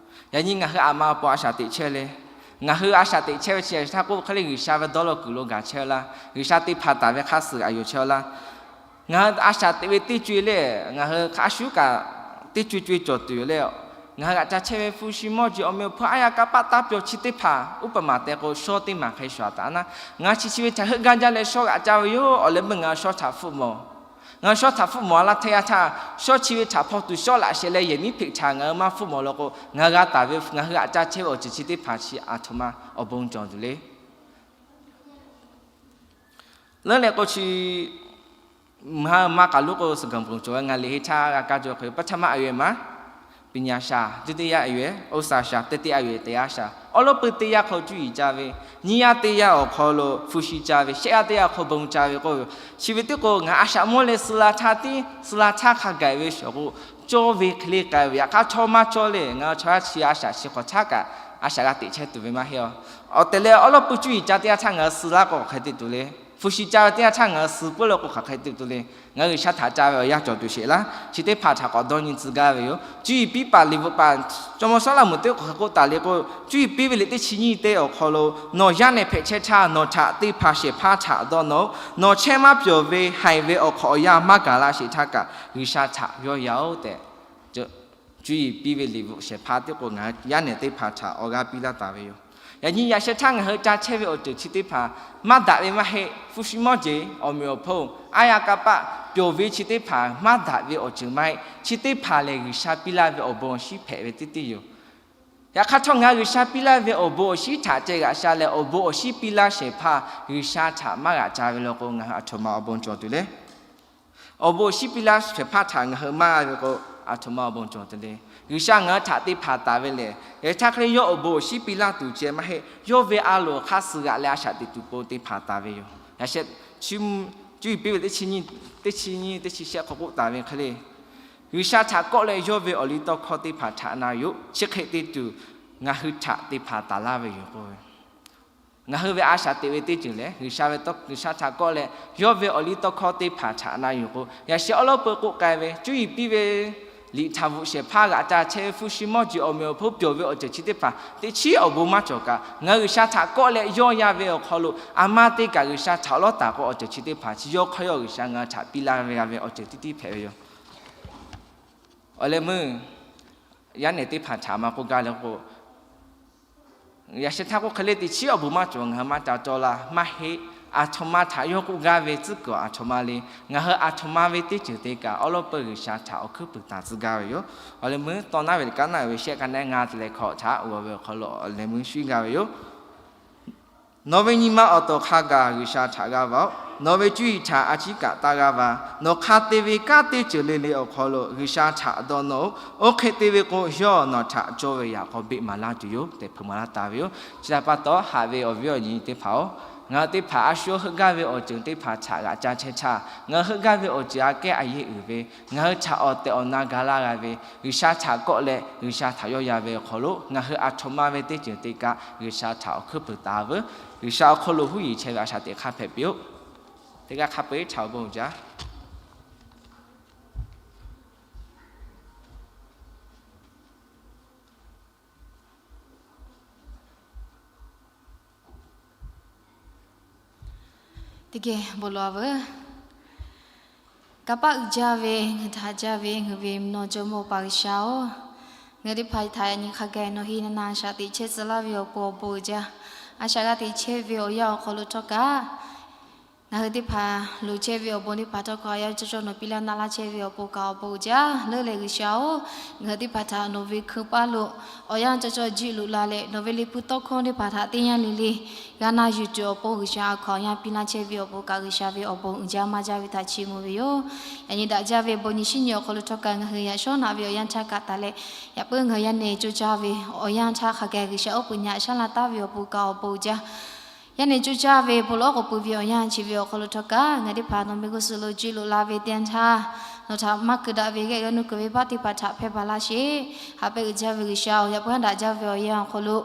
Yaꞈ nyi ngaˬ hui aˬ ma awˬ pon a shaꞈ teꞈ chehˇ le. Ngaˬ hui a shaꞈ teꞈ chehˇ ve chi yaꞈ sheh htaˇ k'oˆ ve hk'e le, G'uiˬsha ve dawˇ law kuiˬ lo gaˬ chehˇ laˇ. G'uiˬsha te hpanˍ taˍ ve hk'aˇ suh g'aꞈ yuˬ chehˇ laˇ. Ngaˬ hui a shaꞈ teꞈ ve teˇ co-e le, ngaˬ hui hk'a shuˉ kaꞈ teˇ co co cawˬ tuˬ yoˬ le. Ngaˬ hui g'aꞈ ca chehˇ ve hpu shi mawˇ jeˬ awˬ meꞈ awˬ hponˇ aˉ yaˇ kanˇ paˆ taˇ pyawˬ chi teˇ hpaˍ uˉ peˍ maˍ tehꞈ k'o, shawˉ teˇ maˬ hk'e shuˍ taˍ naˇ. Ngaˬ chi chi ve htaꞈ heuˆ gaˇ jaˇ leh shawˉ g'aꞈ ca ve yoˬ. Awˬ leh meuˇ ngaˬ hui shawˉ htaꞈ hpfuhˆ mawˬ. Ngaˬ hui shawˉ htaꞈ hpfuhˆ mawˬ a laˇ htaˇ yaˇ htaˇ, shawˉ chi ve htaꞈ hpaw tuˬ shawˉ laꞈ sheh leh yehˬ miˉ hpeꞈ htaꞈ ngaˬ hui maˇ hpfuhˆ mawˬ law k'o, ngaˬ hui g'a taˍ ve ngaˬ hui g'aꞈ ca chehˇ ve awˬ ceuˬ chi teˇ hpaˍ chi aˬ htoꞈ ma awˬ bon cawˬ tuˬ le. Leuˉ leh k'o chi, mvuhˇ ha maˇ k'aˬ lo k'o, suhˍ gaˬ ponˬ cawˬ ve ngaˬ liꞈ heh htaˇ g'a kaˇ cawˬ hk'e, ပထမအရွယ် maˇ ပညာစာ, ဒုတိယအရွယ် ဥစ္စာစာ, တတိယအရွယ် တရားစာ. Awˉ lawˉ pui teˇ yanˇ hk'aw cuˇ yiˍ ca ve, nyiˇ yanˇ teˇ yanˇ awˬ hk'aw lo hpu shi ca ve, shehˆ yanˇ teˇ yanˇ hk'aw bon ca ve k'oˆ ve yoˬ. Chi ve teˇ k'o ngaˬ a shaꞈ mawˇ leh suh la htaˇ tiˉ suh la htaˇ hk'a gaˬ ve shawˍ k'o, cawˇ ve hk'e le k'ai ve. Yaꞈ hk'aˇ chaw maˇ cawˇ le. Ngaˬ hui chaw yaˇ chi a shaꞈ chi hk'awꞈ htaˇ kaꞈ a shaꞈ g'a teꞈ chehˇ tuˬ ve maˇ heˆ a. Awˬ tehˬ leh awˉ lawˉ pui cuˇ yiˍ ca teˇ yanˇ htaˇ ngaˬ hui suh laˇ k'o hk'aˬ hk'e te tuˬ le. Hpu shi ca ve teˇ yanˇ htaˇ ngaˬ hui suh peuˬ law k'o hk'aˬ hk'e te tuˬ le. Ngaˬ hui G'uiˬsha htaꞈ ca ve awˬ yanˇ cawˬ tuˬ sheˍ laˇ. Chi teˇ hpaˍ htaꞈ k'awꞈ dawˇ nyi tcuh gaˇ ve yoˬ. Cuˇ yiˍ piˇ paˍ liꞈ bvuhꞈ paˍ Jawˇmawˇ Sawˉlaꞈmonˍ teˇ k'o hk'e k'oˆ taˍ le k'o, cuˇ yiˍ piˇ ve liꞈ teˇ chi nyiˇ teˇ awˬ hk'aw lo, nawˬ yaˇ nehˬ hpehꞈ chehˇ htaˇ nawˬ htaꞈ teˇ hpaˍ shehˍ hpaˇ htaꞈ dawˇ nawˬ-oˬ. Nawˬ chehˇ maˇ pyawˬ ve haiˬ ve awˬ hk'awꞈ awˬ yanˇ maˇ gaˬ la sheˍ htaˇ kaꞈ G'uiˬsha htaꞈ yawˇ ya-oˬ tehꞈ, cuˇ yiˍ piˇ ve liꞈ bvuhꞈ shehˍ hpaˇ teˇ k'o ngaˬ hui yaˇ nehˬ teˇ hpaˍ htaꞈ awˬ g'aˇ piˇ laˇ taˍ ve yoˬ. Yaꞈ nyi yaꞈ sheh htaˇ ngaˬ hui ca chehˇ ve awˬ ceuˬ chi teˇ hpaˍ maˇ daꞈ ve maˇ heˆ. Fuˇ shuˍ mawˇ jeˬ awˬ meꞈ awˬ hponˇ aˉ yaˇ kanˇ paˆ pawˬ ve chi teˇ hpaˍ maˇ daꞈ ve awˬ ceuˬ maˇ heˆ. Chi teˇ hpaˍ lehˬ G'uiˬsha piˇ laˇ ve awˬ bon awˬ shinˉ hpehꞈ ve teˇ teˇ yoˬ. Yaꞈ hk'aˇ htawˇ ngaˬ hui G'uiˬsha piˇ laˇ ve awˬ bon awˬ shinˉ htaꞈ ceh g'aꞈ sha leh awˬ bon awˬ shinˉ piˇ laˇ shehˍ hpaˇ G'uiˬsha htaꞈ maˇ g'aꞈ ca ve law k'o, ngaˬ hui aˬ htoꞈ ma awˬ bon cawˬ tuˬ le. Awˬ bon awˬ shinˉ piˇ laˇ shehˍ hpaˇ htaꞈ ngaˬ hui maˇ g'a ve k'o, aˬ htoꞈ ma awˬ bon cawˬ tuˬ le. G'uiˬsha ngaˬ hui htaꞈ te hpanˍ taˍ ve lehˬ, yaꞈ htaˇ hk'e le yawˇ awˬ bon awˬ shinˉ piˇ laˇ tuˬ ceh maˇ heˆ. Yawˇ ve a loˍ hk'aˇ suh g'aꞈ leh a shaꞈ teꞈ tuˬ pon te hpanˍ taˍ ve yoˬ. Yaꞈ sheh, cuˇ yiˍ piˇ ve teˇ chi nyiˇ, teˇ chi nyiˇ teˇ chi shehˆ hk'aw k'oˆ taˍ ve hk'e le, G'uiˬsha htaꞈ kawˆ leh yawˇ ve awˬ liˇ tawˇ hkawˇ teˇ hpaˍ htaꞈ na yoˬ. Chi hk'e te tuˬ ngaˬ hui htaꞈ te hpanˍ taˍ laˇ ve yoˬ k'o, ngaˬ hui ve a shaꞈ teꞈ ve teˇ ceuˬ lehˬ, G'uiˬsha ve tawˇ, G'uiˬsha htaꞈ kawˆ leh yawˇ ve awˬ liˇ tawˇ hkawˇ teˇ hpaˍ htaꞈ na yoˬ k'o, yaꞈ sheh awˉ lawˉ peu k'oˆ k'ai ve, cuˇ yiˍ piˇ ve liꞈ htaꞈ bvuhꞈ shehˍ hpaˇ g'aꞈ ca chehˇ ve fuˇ shuˍ mawˇ jeˬ awˬ meꞈ awˬ hponˇ pawˬ ve awˬ ceuˬ chi teˇ hpaˍ teꞈ chiˉ awˬ bon maˇ cawˬ kaꞈ, ngaˬ hui G'uiˬsha htaꞈ kawˆ leh yawˇ yaˇ ve awˬ hk'aw lo a maˇ te kaꞈ G'uiˬsha htaꞈ awˉ lawˉ taˍ k'o, awˬ ceuˬ chi teˇ hpaˍ chi yawˇ hk'aˇ yawˇ G'uiˬsha ngaˬ hui htaꞈ piˇ laˇ ve g'a ve awˬ ceuˬ tiˉ tiˉ hpehꞈ ve yoˬ. Awˬ leh meuˇ yaˇ nehˬ teˇ hpaˍ htaꞈ maˇ k'oˆ gaˇ le k'o, yaꞈ sheh htaˇ k'oˆ hk'e le teꞈ chiˉ awˬ bon maˇ cawˬ, ngaˬ hui maˇ ca cawˇ laˇ maˇ heˆ. Aˬ htoꞈ ma htaꞈ yawˇ k'oˆ gaˇ ve tcuhˉ kuiˬ aˬ htoꞈ ma le. Ngaˬ hui aˬ htoꞈ ma ve teˇ ceuˬ te kaꞈ awˉ lawˉ peu G'uiˬsha htaꞈ awˬ hkuiˉ puiˍ taˍ tcuh gaˇ ve yoˬ. Awˬ leh meuˇ tawˇ naˉ ve liꞈ kaˉ naˆ ve shehˆ kaꞈ neˉ ngaˇ te leh hkawꞈ htaꞈ g'aw ve awˬ hk'aw lo awˬ leh meuˇ shuˉ gaˇ ve yoˬ. Nawˬ ve nyi ma awˬ tawˍ hk'a gaˬ G'uiˬsha htaꞈ g'a va-oˬ. Nawˬ ve cuˇ yiˍ htaꞈ a ciˉ kaꞈ taˇ g'aˇ va. Nawˬ hk'a te ve kanˉ teˇ ceuˬ le le awˬ hk'aw lo G'uiˬsha htaꞈ dawˇ nawˇ-oˬ. Oˇ hk'e te ve k'o, yawˇ nawˬ htaꞈ cawˇ ve yaꞈ k'aw beˆ maˍ laˇ tuˬ yoˬ tehꞈ hpeuꞈ maˍ laˇ taˍ ve yoˬ. Chi htaꞈ pa taw, haꞈ ve awˬ viˉ awˬ nyi teˇ hpaˍ-oˬ, ngaˬ hui teˇ hpaˍ a shu heuˆ gaˇ ve awˬ ceuˬ teˇ hpaˍ htaꞈ g'aꞈ ca chehˇ htaˇ, ngaˬ hui heuˆ gaˇ ve awˬ ceuˬ aꞈ kehˉ a yeˇ uiˍ ve, ngaˬ hui htaꞈ awˬ tehˬ awˬ na ga laˇ g'a ve, G'uiˬsha htaꞈ kawˆ leh G'uiˬsha htaꞈ yawˇ yaˇ ve awˬ hk'aw lo ngaˬ hui aˬ htoꞈ ma ve teˇ ceuˬ te kaꞈ G'uiˬsha htaꞈ awˬ hkuiˉ puiˍ taˍ veuˬ. G'uiˬsha awˬ hk'aw lo huˉ yiˍ chehˇ ve a shaꞈ teꞈ hk'aˇ hpehꞈ piˇ-oˆ. Teˇ g'aˇ hk'a peu-eˬ htaꞈ awˬ bon uiˍ jaˇ. Teˇ geh bon lawˬ-a veuˬ. Kanˇ paˆ uiˍ jaˇ ve, ngaˬ hui htaꞈ haꞈ jaˇ ve ngaˬ hui ve mvuhˇ naw jawˇmawˇ Awˬ pa G'uiˬsha-oˬ, ngaˬ hui teˇ hpaˍ htaꞈ yaꞈ nyi hk'a gaˬ nawˬ heˍ na na shaꞈ teꞈ chehˇ tcuh laˇ ve awˬ pon awˬ bon uiˍ jaˇ. A shaꞈ g'a teꞈ chehˇ ve awˬ yanˇ awˬ hk'aw lo htawˇ kaꞈ, ngaˬ hui teˇ hpaˍ loˍ chehˇ ve awˬ bon teˇ hpaˍ htawˇ kaꞈ, a yanˇ cawˇ cawˇ nawˬ piˇ laˇ na laˇ chehˇ ve awˬ pon kaꞈ awˬ bon uiˍ jaˇ. Leuˉ leh G'uiˬsha-oˬ, ngaˬ hui teˇ hpaˍ htaꞈ nawˬ ve hkui paˇ lo awˬ yanˇ cawˇ cawˇ jiˆ loꞈ la leh, nawˬ ve liꞈ hpu tawˇ hkawˇ teˇ hpaˍ htaꞈ teˇ yanˇ le le g'a na yuˬ tuˬ awˬ pon G'uiˬsha a hkaw-anˬ yanˇ piˇ laˇ chehˇ ve awˬ pon kaꞈ G'uiˬsha ve awˬ bon uiˍ jaˇ maˇ jaˇ ve htaꞈ chiˇ mvuh ve yoˬ. Yaꞈ nyi daꞈ jaˇ ve bon nyi shinˉ nyi awˬ hk'aw lo htawˇ kaꞈ ngaˬ hui yaꞈ shawˉ naꞈ ve awˬ yanˇ htaˇ kaꞈ taˍ leh, yaꞈ puiˉ ngaˬ hui yaˇ nehˬ coˇ caˇ ve awˬ yanˇ htaˇ hk'a gaˬ G'uiˬsha oˉ peunˍ nyi aꞈ shaˉ la taˍ ve awˬ pon kaꞈ awˬ bon uiˍ jaˇ. Yaˇ nehˬ coˇ caˇ ve bon lawˬ k'oˍ pui ve awˬ yanˇ chi ve awˬ hk'aw lo htawˇ kaꞈ, ngaˬ teˇ hpaˍ nawˬ mehˆ g'uˇ suhˍ lo jiˆ loꞈ la ve teˇ yanˇ htaˇ, nawˬ htaꞈ maˇ keu daꞈ ve geh g'a nuˇ kuiˬ ve baˆ teˇ hpaˍ htaꞈ hpehˇ baˬ laˇ sheˍ. Haꞈ pehnˇ uiˍ jaˇ ve G'uiˬsha-oˬ, yaꞈ puiˉ haˉ daꞈ jaˇ ve awˬ yanˇ awˬ hk'aw lo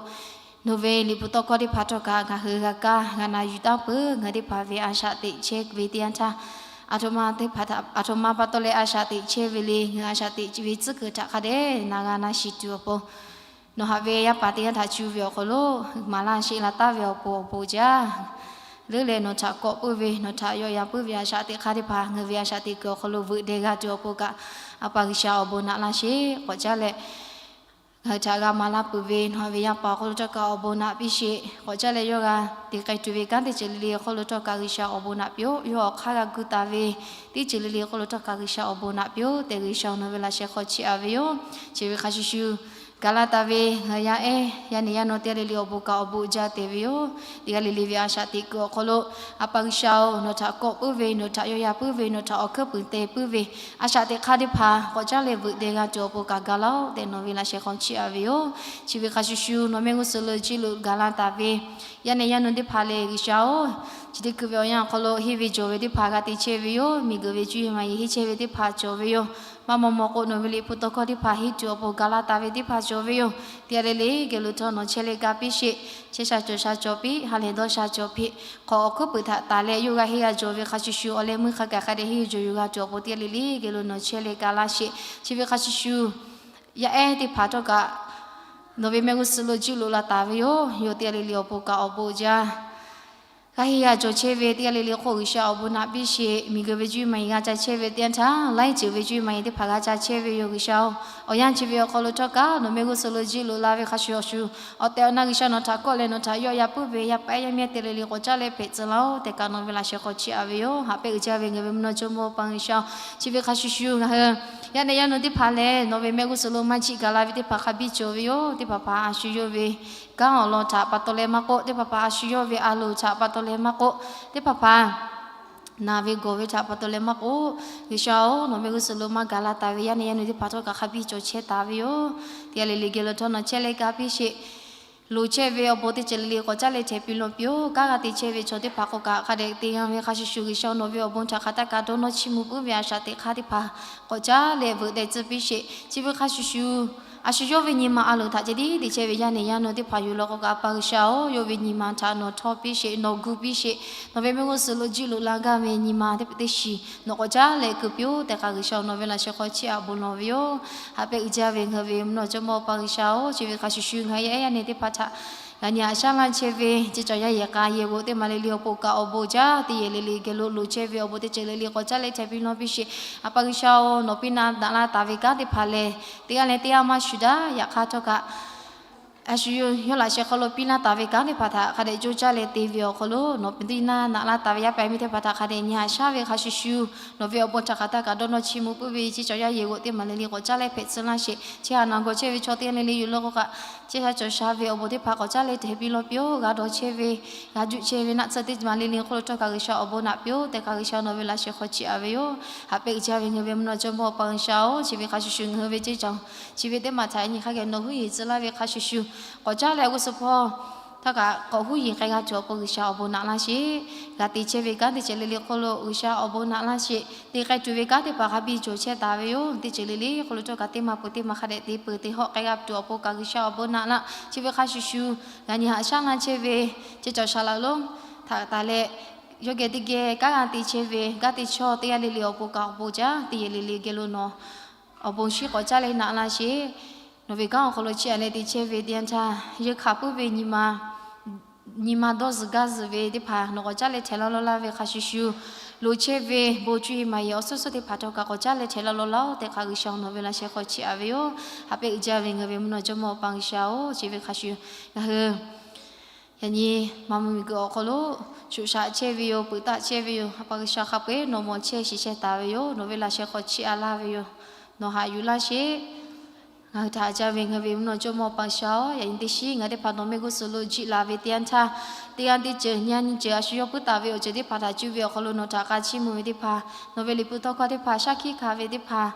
nawˬ ve liꞈ hpu tawˇ hkawˇ teˇ hpaˍ htawˇ kaꞈ ngaˬ hui g'a kaˇ g'a na yuˬ taˍ peuˬ. Ngaˬ hui teˇ hpaˍ ve a shaꞈ teꞈ chehˇ ve teˇ yanˇ htaˇ, aˬ htoꞈ ma teˇ hpaˍ htaꞈ aˬ htoꞈ ma pa taw leh a shaꞈ teꞈ chehˇ ve le, ngaˬ hui a shaꞈ teꞈ ve tcuhˉ kuiˬ htaꞈ hk'a dehꞈ na g'a na shiˍ tuˬ awˬ pon nawˬ haꞈ ve yaˇ paˍ teˇ g'aˇ htaꞈ cuˇ ve awˬ hk'aw lo maˍ laˇ sheˆ la taˍ ve awˬ pon awˬ bon jaˇ. Leuˉ leh nawˬ htaꞈ kawˆ puiˉ ve, nawˬ htaꞈ yawˆ yan puiˉ ve a shaꞈ teꞈ hk'aˇ teˇ hpaˍ ngaˬ hui ve a shaꞈ teꞈ kuiˬ awˬ hk'aw lo veuꞈ deh g'a tuˬ awˬ pon kaꞈ, A pa G'uiˬsha awˬ bon naꞈ laˇ sheˍ. K'awꞈ caˇ leh ngaˬ hui htaꞈ g'a maˍ laˇ peuˬ ve nawˬ ve yaˇ paˍ awˬ hk'aw lo htawˇ kaꞈ awˬ bon naꞈ piˇ sheˍ. K'awꞈ caˇ leh yawˇ g'a te k'ai tuˬ ve kanˉ teˇ ceuˬ le le awˬ hk'aw lo htawˇ kaꞈ G'uiˬsha awˬ bon naꞈ piˇ-oˆ. Yawˇ awˬ hk'aˇ g'a gu taˍ ve teˇ ceuˬ le le awˬ hk'aw lo htawˇ kaꞈ G'uiˬsha awˬ bon naꞈ piˇ-oˆ tehꞈ G'uiˬsha nawˬ ve laꞈ sheh hk'aw chiˇ aꞈ ve yoˬ. Chi ve hk'a shuˍ shuˍ, gaˬ la taˍ ve ngaˬ hui yaˇ ehˉ yaˇ nehˬ yaˇ nawˬ teˇ g'aˇ le le awˬ bon kaꞈ awˬ bon jaˇ te ve yoˬ. Teˇ g'aˇ le le ve a shaꞈ teꞈ kuiˬ awˬ hk'aw lo, A pa G'uiˬsha-oˬ, nawˬ htaꞈ kawˆ puiˉ ve, nawˬ htaꞈ yawˆ yan puiˉ ve, nawˬ htaꞈ awˬ hkuiˉ puiˍ te puiˉ ve a shaꞈ teꞈ hk'aˇ teˇ hpaˍ k'awꞈ caˇ leh veuꞈ deh g'a tuˬ awˬ pon kaꞈ gaˬ laˇ-oˆ tehꞈ nawˬ ve laꞈ sheh hk'aw chiˇ aꞈ ve yoˬ. Chi ve hk'a shuˍ shuˍ, nawˬ mehˆ g'uˇ suhˍ lo jiˆ loꞈ gaˬ la taˍ ve yaˇ nehˬ yaˇ nawˬ teˇ hpaˍ lehˬ G'uiˬsha-oˬ, chi teˇ hkui ve awˬ yanˇ awˬ hk'aw lo henˇ ve jawˬ ve teˇ hpaˍ g'a te chehˇ ve yoˬ. Miˬguiˬ ve cuˇ yiˍ maˍ yiˍ henˇ chehˇ ve teˇ hpaˍ cawˬ ve yoˬ. Maˇ maw maw k'o, nawˬ ve liꞈ hpu tawˇ hkawˇ teˇ hpaˍ henˇ tuˬ awˬ pon gaˬ la taˍ ve teˇ hpaˍ cawˬ ve yoˬ. Teˇ g'aˇ le le geh lo htawˇ nawˬ chehˇ leh ga piˇ sheˍ. Chehˇ sha cawˬ sha cawˬ piˇ, ha lehˬ dawˇ sha cawˬ piˇ. Hk'awꞈ awˬ hkuiˉ puiˍ htaꞈ taˍ leh yawˇ g'a henˇ g'a jawˬ ve hk'a shuˍ shuˍ, awˬ leh meuˇ hk'a gaˬ hk'a dehꞈ henˇ yuˬ jawˬ yuˬ g'a tuˬ awˬ pon teˇ g'aˇ le le geh lo nawˬ chehˇ leh ga laˇ sheˍ. Chi ve hk'a shuˍ shuˍ, yaˇ ehˉ teˇ hpaˍ htawˇ kaꞈ nawˬ ve mehˆ g'uˇ suhˍ lo jiˆ loꞈ la taˍ ve yoˬ. Yawˇ teˇ g'aˇ le le awˬ pon kaꞈ awˬ bon jaˇ. G'a heˆ yaˇ cawˬ chehˇ ve teˇ g'aˇ le le hk'oˆ G'uiˬsha awˬ bon naꞈ piˇ sheˍ. Miˬguiˬ ve cuˇ yiˍ maˍ yiˍ g'a ca chehˇ ve teˇ yanˇ htaˇ, laiˉ ceuˬ ve cuˇ yiˍ maˍ yiˍ teˇ hpaˍ g'a ca chehˇ ve yoˬ. G'uiˬsha-oˬ, awˬ yanˇ chi ve awˬ hk'aw lo htawˇ kaꞈ nawˬ mehˆ g'uˇ suhˍ lo jiˆ loꞈ la ve hk'a shuˍ shuˍ, awˬ tehˬ awˬ na G'uiˬsha nawˬ htaꞈ kawˆ leh nawˬ htaꞈ yawˆ ya puiˉ ve yaˇ paˍ yaˇ miˇ teˇ le le k'awꞈ caˉ leh hpehꞈ tcuh laˇ-oˆ tehꞈ kaꞈ nawˬ ve laꞈ sheh hk'aw chiˇ aꞈ ve yoˬ. Haꞈ pehnˇ uiˍ jaˇ ve ngaˬ ve mvuhˇ naw jawˇmawˇ Awˬ pa G'uiˬsha-oˬ, chi ve hk'a shuˍ shuˍ ngaˬ hui yaˇ nehˬ yaˇ nu teˇ hpaˍ lehˬ, nawˬ ve mehˆ g'uˇ suhˍ lo maˇ jiˆ gaˬ la ve teˇ hpaˍ hk'a biˇ cawˬ ve yoˬ. Teˇ hpaˍ hpaˍ a shu yawˇ ve kanˉ awˬ lawn htaꞈ pa taw leh maˇ k'oˆ, teˇ hpaˍ hpaˍ a shu yawˇ ve a loˍ htaꞈ pa taw leh maˇ k'oˆ, teˇ hpaˍ hpaˍ naˬ ve gawˬ ve htaꞈ pa taw leh maˇ k'oˆ, G'uiˬsha-oˬ, nawˬ mehˆ g'uˇ suhˍ lo maˇ gaˬ la taˍ ve yaˇ nehˬ yaˇ nu teˇ hpaˍ htawˇ kaꞈ hk'a biˇ cawˬ chehˇ taˍ ve yoˬ. Teˇ g'aˇ le le geh lo htawˇ nawˬ chehˇ leh ga piˇ sheˍ. Loˍ chehˇ ve awˬ bon teˇ ceuˬ le le k'awꞈ caˉ leh htehꞈ piˇ law piˇ-oˆ. Kanˉ g'a te chehˇ ve chaw teˇ hpaˍ k'o kaꞈ hk'a dehꞈ te g'a ve hk'a shuˍ shuˍ, G'uiˬsha-oˬ, nawˬ ve awˬ bon htaꞈ hk'aˬ htaˇ kaꞈ dawˇ nawˇ chiˇ mvuh puiˉ ve a shaꞈ teꞈ hk'aˇ teˇ hpaˍ k'awꞈ caˉ leh veuꞈ deh tcuh piˇ sheˍ. Chi ve hk'a shuˍ shuˍ, a shu yawˇ ve nyi ma a loˍ htaꞈ ceh tiˉ te chehˇ ve yaˇ nehˬ yaˇ nu teˇ hpaˍ yoˬ law k'o kaꞈ, Awˬ pa G'uiˬsha-oˬ, yawˇ ve nyi ma htaꞈ nawˬ htawˇ piˇ sheˍ, nawˬ gu piˇ sheˍ. Nawˬ ve mehˆ g'uˇ suhˍ lo jiˆ loꞈ la gaˇ ve nyi ma teˇ shiˍ nawˬ k'awꞈ caˉ leh keu piˇ-oˆ tehꞈ kaꞈ G'uiˬsha-oˬ, nawˬ ve laꞈ sheh hk'aw chiˇ aꞈ bon lawˬ ve yoˬ. Haꞈ pehnˇ uiˍ jaˇ ve ngaˬ hui ve mvuhˇ naw jawˇmawˇ Awˬ pa G'uiˬsha-oˬ, chi ve hk'a shuˍ shuˍ ngaˬ hui yaˇ nehˬ teˇ hpaˍ htaꞈ g'a nyi haꞈ shaˉ laˇ chehˇ ve ceˇ cawˬ yaˇ yehˬ k'a yehˬ g'oꞈ teˇ maˍ le le awˬ pon kaꞈ awˬ bon jaˇ, teˇ yehˬ le le geh lo loˍ chehˇ ve awˬ bon teˇ ceuˬ le le k'awꞈ caˉ leh htehꞈ piˇ law piˇ sheˍ. Awˬ pa G'uiˬsha-oˬ, nawˬ piˇ laˇ daꞈ laˇ taˍ ve kanˉ teˇ hpaˍ lehˬ, teˇ g'aˇ leh teˇ g'aˇ maˇ shuˍ daꞈ. Yaꞈ hk'aˇ htawˇ kaꞈ a shu yawˇ laꞈ sheh hk'aw lo piˇ laˇ taˍ ve kanˉ teˇ hpaˍ htaꞈ hk'a dehꞈ coˇ caˇ leh te ve awˬ hk'aw lo, nawˬ piˇ laˇ daꞈ laˇ taˍ ve yaˇ paˍ yaˇ miˇ teˇ hpaˍ htaꞈ hk'a dehꞈ nyi haꞈ shaˉ ve hk'a shuˍ shuˍ, nawˬ ve awˬ bon htaꞈ hk'aˬ htaˇ kaꞈ dawˇ nawˇ chiˇ mvuh puiˉ ve ceˇ cawˬ yaˇ yehˬ g'oꞈ teˇ maˍ le le k'awꞈ caˉ leh hpehꞈ tcuh laˇ sheˍ. Chi htaꞈ naˬ gawˬ chehˇ ve chaw teˇ g'aˇ le le yoˬ law k'o kaꞈ, chehˇ sha cawˬ sha ve awˬ bon teˇ hpaˍ k'awꞈ caˉ leh htehꞈ piˇ law piˇ-oˆ. G'a dawˬ chehˇ ve, g'a juˆ chehˇ ve naˆ tsuhˇ teˇ maˍ le le hk'oˆ lo htawˇ kaꞈ G'uiˬsha awˬ bon naꞈ piˇ-oˆ tehꞈ kaꞈ G'uiˬsha nawˬ ve laꞈ sheh hk'aw chiˇ aꞈ ve yoˬ. Haꞈ pehnˇ uiˍ jaˇ ve ngaˬ hui ve mvuhˇ naw jawˇmawˇ Awˬ pa G'uiˬsha-oˬ, chi ve hk'a shuˍ shuˍ ngaˬ hui ve ceˇ cawˬ chi ve teˇ maˬ htaꞈ nyi hk'a geh nawˬ huˉ yeˬ tcuh laˇ ve hk'a shuˍ shuˍ, k'awꞈ caˉ leh g'uˇ suhˍ hpawˇ htawˇ kaꞈ k'awꞈ huˉ yeˬ k'ai g'a tuˬ awˬ pon G'uiˬsha awˬ bon naꞈ laˇ sheˍ. G'a te chehˇ ve kanˉ teˇ ceuˬ le le hk'oˆ lo G'uiˬsha awˬ bon naꞈ laˇ sheˍ. Te k'ai tuˬ ve kanˉ teˇ hpaˍ hk'a biˇ cawˬ chehˇ taˍ ve yoˬ. Teˇ ceuˬ le le hk'oˆ lo htawˇ kaꞈ teˇ maˬ peuˬ teˇ maˬ hk'a dehꞈ te peuˬ te hawˆ k'ai g'a tuˬ awˬ pon kaꞈ G'uiˬsha awˬ bon naꞈ laˇ. Chi ve hk'a shuˍ shuˍ, g'a nyi haꞈ shaˉ laˇ chehˇ ve ceˇ cawˬ shaˍ laꞈ lonˉ htaꞈ taˍ leh, yawˇ geh teˇ geh kanˉ g'a te chehˇ ve kanˉ te chaw teˇ g'aˇ le le awˬ pon kaꞈ awˬ bon jaˇ. Teˇ yehˬ le le geh lo nawˬ awˬ bon shinˉ k'awꞈ caˉ leh naꞈ laˇ sheˍ. Nawˬ ve kanˉ awˬ hk'aw lo chiˇ aꞈ leh te chehˇ ve teˇ yanˇ htaˇ, yeunˇ hkanˍ puiˉ ve nyi ma nyi ma dawˇ zuhˬ gaˇ zuhˬ ve teˇ hpaˍ nawˬ k'awꞈ caˉ leh htehꞈ laˇ law laˇ ve hk'a shuˍ shuˍ, loˍ chehˇ ve bon cuˇ yiˍ maˍ yiˍ awˬ suhˉ suhˉ teˇ hpaˍ htawˇ kaꞈ k'awꞈ caˉ leh htehꞈ laˇ law laˇ-oˆ tehꞈ kaꞈ G'uiˬsha nawˬ ve laꞈ sheh hk'aw chiˇ aꞈ ve yoˬ. Haꞈ pehnˇ uiˍ jaˇ ve ngaˬ ve mvuhˇ naw jawˇmawˇ Awˬ pa G'uiˬsha-oˬ, chi ve hk'a shuˍ ngaˬ hui yaꞈ nyi maˇ mvuh miˬguiˬ awˬ hk'aw lo shoꞈ shaꞈ chehˇ ve yoˬ, peuˬ taˆ chehˇ ve yoˬ. Awˬ pa G'uiˬsha hk'a peu-eˬ nawˬ mawˬ chehˇ shiˍ chehˇ taˍ ve yoˬ. Nawˬ ve laꞈ sheh hk'aw chiˇ aꞈ laˇ ve yoˬ. Nawˬ haꞈ yuˬ laˇ sheˍ. Ngaˬ hui htaꞈ haꞈ jaˇ ve ngaˬ ve mvuhˇ naw jawˇmawˇ Awˬ pa G'uiˬsha-oˬ, yaꞈ nyi teˇ shiˉ ngaˬ teˇ hpaˍ nawˬ mehˆ g'uˇ suhˍ lo jiˆ laˬ ve teˇ yanˇ htaˇ, teˇ g'aˇ teˇ ceuˬ nyi a nyi ceuˬ a shu yawˇ puiˉ taˍ ve awˬ ceuˬ teˇ hpaˍ htaꞈ cuˇ ve awˬ hk'aw lo nawˬ htaꞈ k'a chiˇ mvuh ve teˇ hpaˍ, nawˬ ve liꞈ hpu tawˇ hkawˇ teˇ hpaˍ, shaˉ hkiˆ hkanˍ ve teˇ hpaˍ,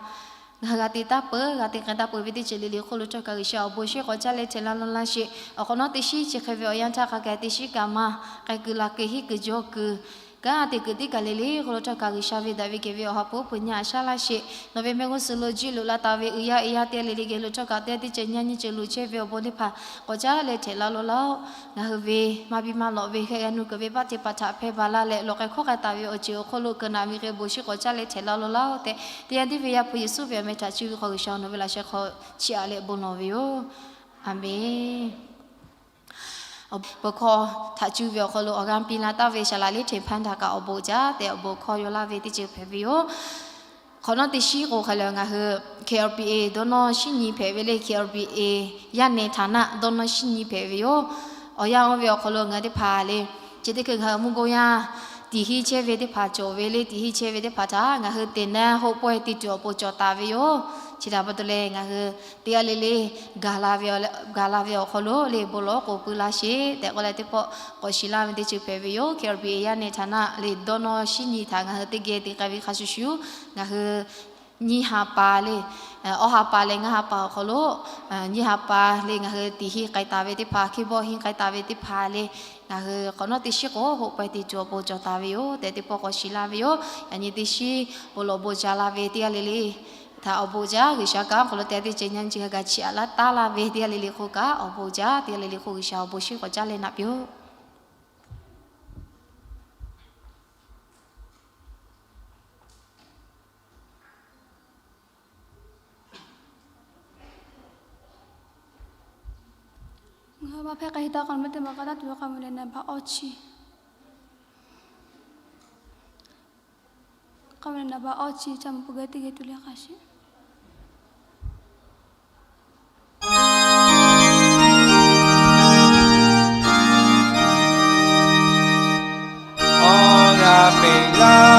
ngaˬ hui g'a te taˍ peuˬ, g'a te k'ai taˍ peuˬ ve teˇ ceuˬ le le hk'oˆ lo htawˇ kaꞈ G'uiˬsha awˬ bon shinˉ k'awꞈ caˉ leh htehꞈ laˇ law laˇ sheˍ. Awˬ hk'awꞈ nawˉ teˇ shiˉ chi hk'e ve awˬ yanˇ htaˇ hk'a gaˬ teˇ shiˉ kaꞈ maˇ k'ai kuiˬ la kuiˬ hiˉ kuiˬ jaw kuiˬ kanˉ te kuiˬ teˇ kaˬ le le hk'oˆ lo htawˇ kaꞈ G'uiˬsha ve daꞈ ve kehˬ ve awˬ ha hpu hpu nyi haꞈ shaˉ laˇ sheˍ. Nawˬ ve mehˆ g'uˇ suhˍ lo jiˆ loꞈ la taˍ ve uiˍ yaˇ uiˍ yaˇ teˇ g'aˇ le le geh lo htawˇ kaꞈ teˇ g'aˇ teˇ ceuˬ nyi a nyi ceuˬ loˍ chehˇ ve awˬ bon teˇ hpaˍ k'awꞈ caˉ leh htehꞈ laˇ law laˇ-oˆ. Ngaˬ hui ve maˇ biˇ maˇ lawꞈ ve hk'e g'a nu kuiˬ ve baˆ teˇ hpaˍ htaꞈ hpehˇ baˬ laˇ leh lawˬ k'ai hkawˇ k'ai taˍ ve awˬ ceuˬ awˬ hk'oˆ lo kuiˬ naꞈ ve hk'e bon shinˉ k'awꞈ caˉ leh htehꞈ laˇ law laˇ-oˆ tehꞈ, teˇ g'aˇ tiˉ ve Yaˇ hpu Yeˍsuˆ ve awˬ meh htaꞈ cuˇ ve hk'aw G'uiˬsha nawˬ ve laꞈ sheh hk'aw chiˇ aꞈ leh bon lawˬ ve yoˬ. Aˍmenˍ. Awˬ bon hkawˇ htaꞈ cuˇ ve awˬ hk'aw lo awˬ g'aˇ piˇ laˇ taˍ ve saˍ laꞈ liˇ hteꞈ hpaˇ htaꞈ kaꞈ awˬ bon jaˇ tehꞈ awˬ bon hkawˇ yaw laˇ ve teˇ ceuˬ hpehꞈ ve yoˬ. Hk'awꞈ nawˉ teˇ shiˉ k'o hk'e leh ngaˬ hui K L B A dawˇ nawˇ shinˉ nyi hpehꞈ ve le, K L B A yaˇ nehˬ htaˍ naˆ dawˇ nawˇ shinˉ nyi hpehꞈ ve yoˬ. Awˬ yanˇ oˇ ve awˬ hk'aw lo ngaˬ hui teˇ hpaˍ le, chi teˇ hkui ngaˬ hui mvuhˇ goˇ yaˇ tiꞈ hiˆ chehˇ ve teˇ hpaˍ cawˬ ve le, tiꞈ hiˆ chehˇ ve teˇ hpaˍ htaꞈ ngaˬ hui teꞈ naˆ hoˆ pawehˇ te tuˬ awˬ pon cawˬ taˍ ve yoˬ. Chi htaꞈ pa taw leh ngaˬ hui teˇ g'aˇ le le gaˬ la ve, gaˬ la ve awˬ hk'aw lo le bon lawˬ k'oˍ pui laˇ sheˍ tehꞈ k'oˆ leh teˇ pawˆ k'awꞈ shiˍ laˇ ve teˇ ceuˬ hpehꞈ ve yoˬ. K L B A yaˇ nehˬ htaˍ naˆ le dawˇ nawˇ shinˉ nyi htaꞈ ngaˬ hui teˇ geh te k'ai ve hk'a shuˍ shuˍ, ngaˬ hui nyiˇ ha pa le, awˇ ha pa leh ngaˇ ha pa awˬ hk'aw lo, nyiˇ ha pa le ngaˬ hui tiꞈ hiˆ k'ai taˍ ve teˇ hpaˍ, hkiˇ bawˆ hiˆ k'ai taˍ ve teˇ hpaˍ le, ngaˬ hui hk'awꞈ nawˉ teˇ shiˉ k'o hoˆ pawehˇ te tuˬ awˬ pon cawˬ taˍ ve yoˬ tehꞈ teˇ pawˆ k'awꞈ shiˍ laˇ ve yoˬ. Yaꞈ nyi teˇ shiˉ bon lawˬ bon jaˇ la ve teˇ g'aˇ le le htaꞈ awˬ bon jaˇ, G'uiˬsha kanˉ awˬ hk'aw lo teˇ g'aˇ teˇ ceuˬ nyi nyi ceuˬ g'a chiˇ aꞈ laˇ taˍ la ve teˇ g'aˇ le le hk'oˆ kaꞈ awˬ bon jaˇ, teˇ g'aˇ le le hk'oˆ G'uiˬsha awˬ bon shinˉ k'awꞈ caˉ leh naꞈ piˇ-oˆ. Ngaˬ hui maˇ hpehˇ k'ai hi taˇ k'aw meh teˇ maˬ k'a taˇ tuˬ ve k'a meh leh na baꞈ awˇ chi. K'aw ve naˍ baꞈ awˇ chi ca mvuh peuˬ geh teˇ geh tuˬ le k'a sheˍ. Awˬ g'a peꞈ la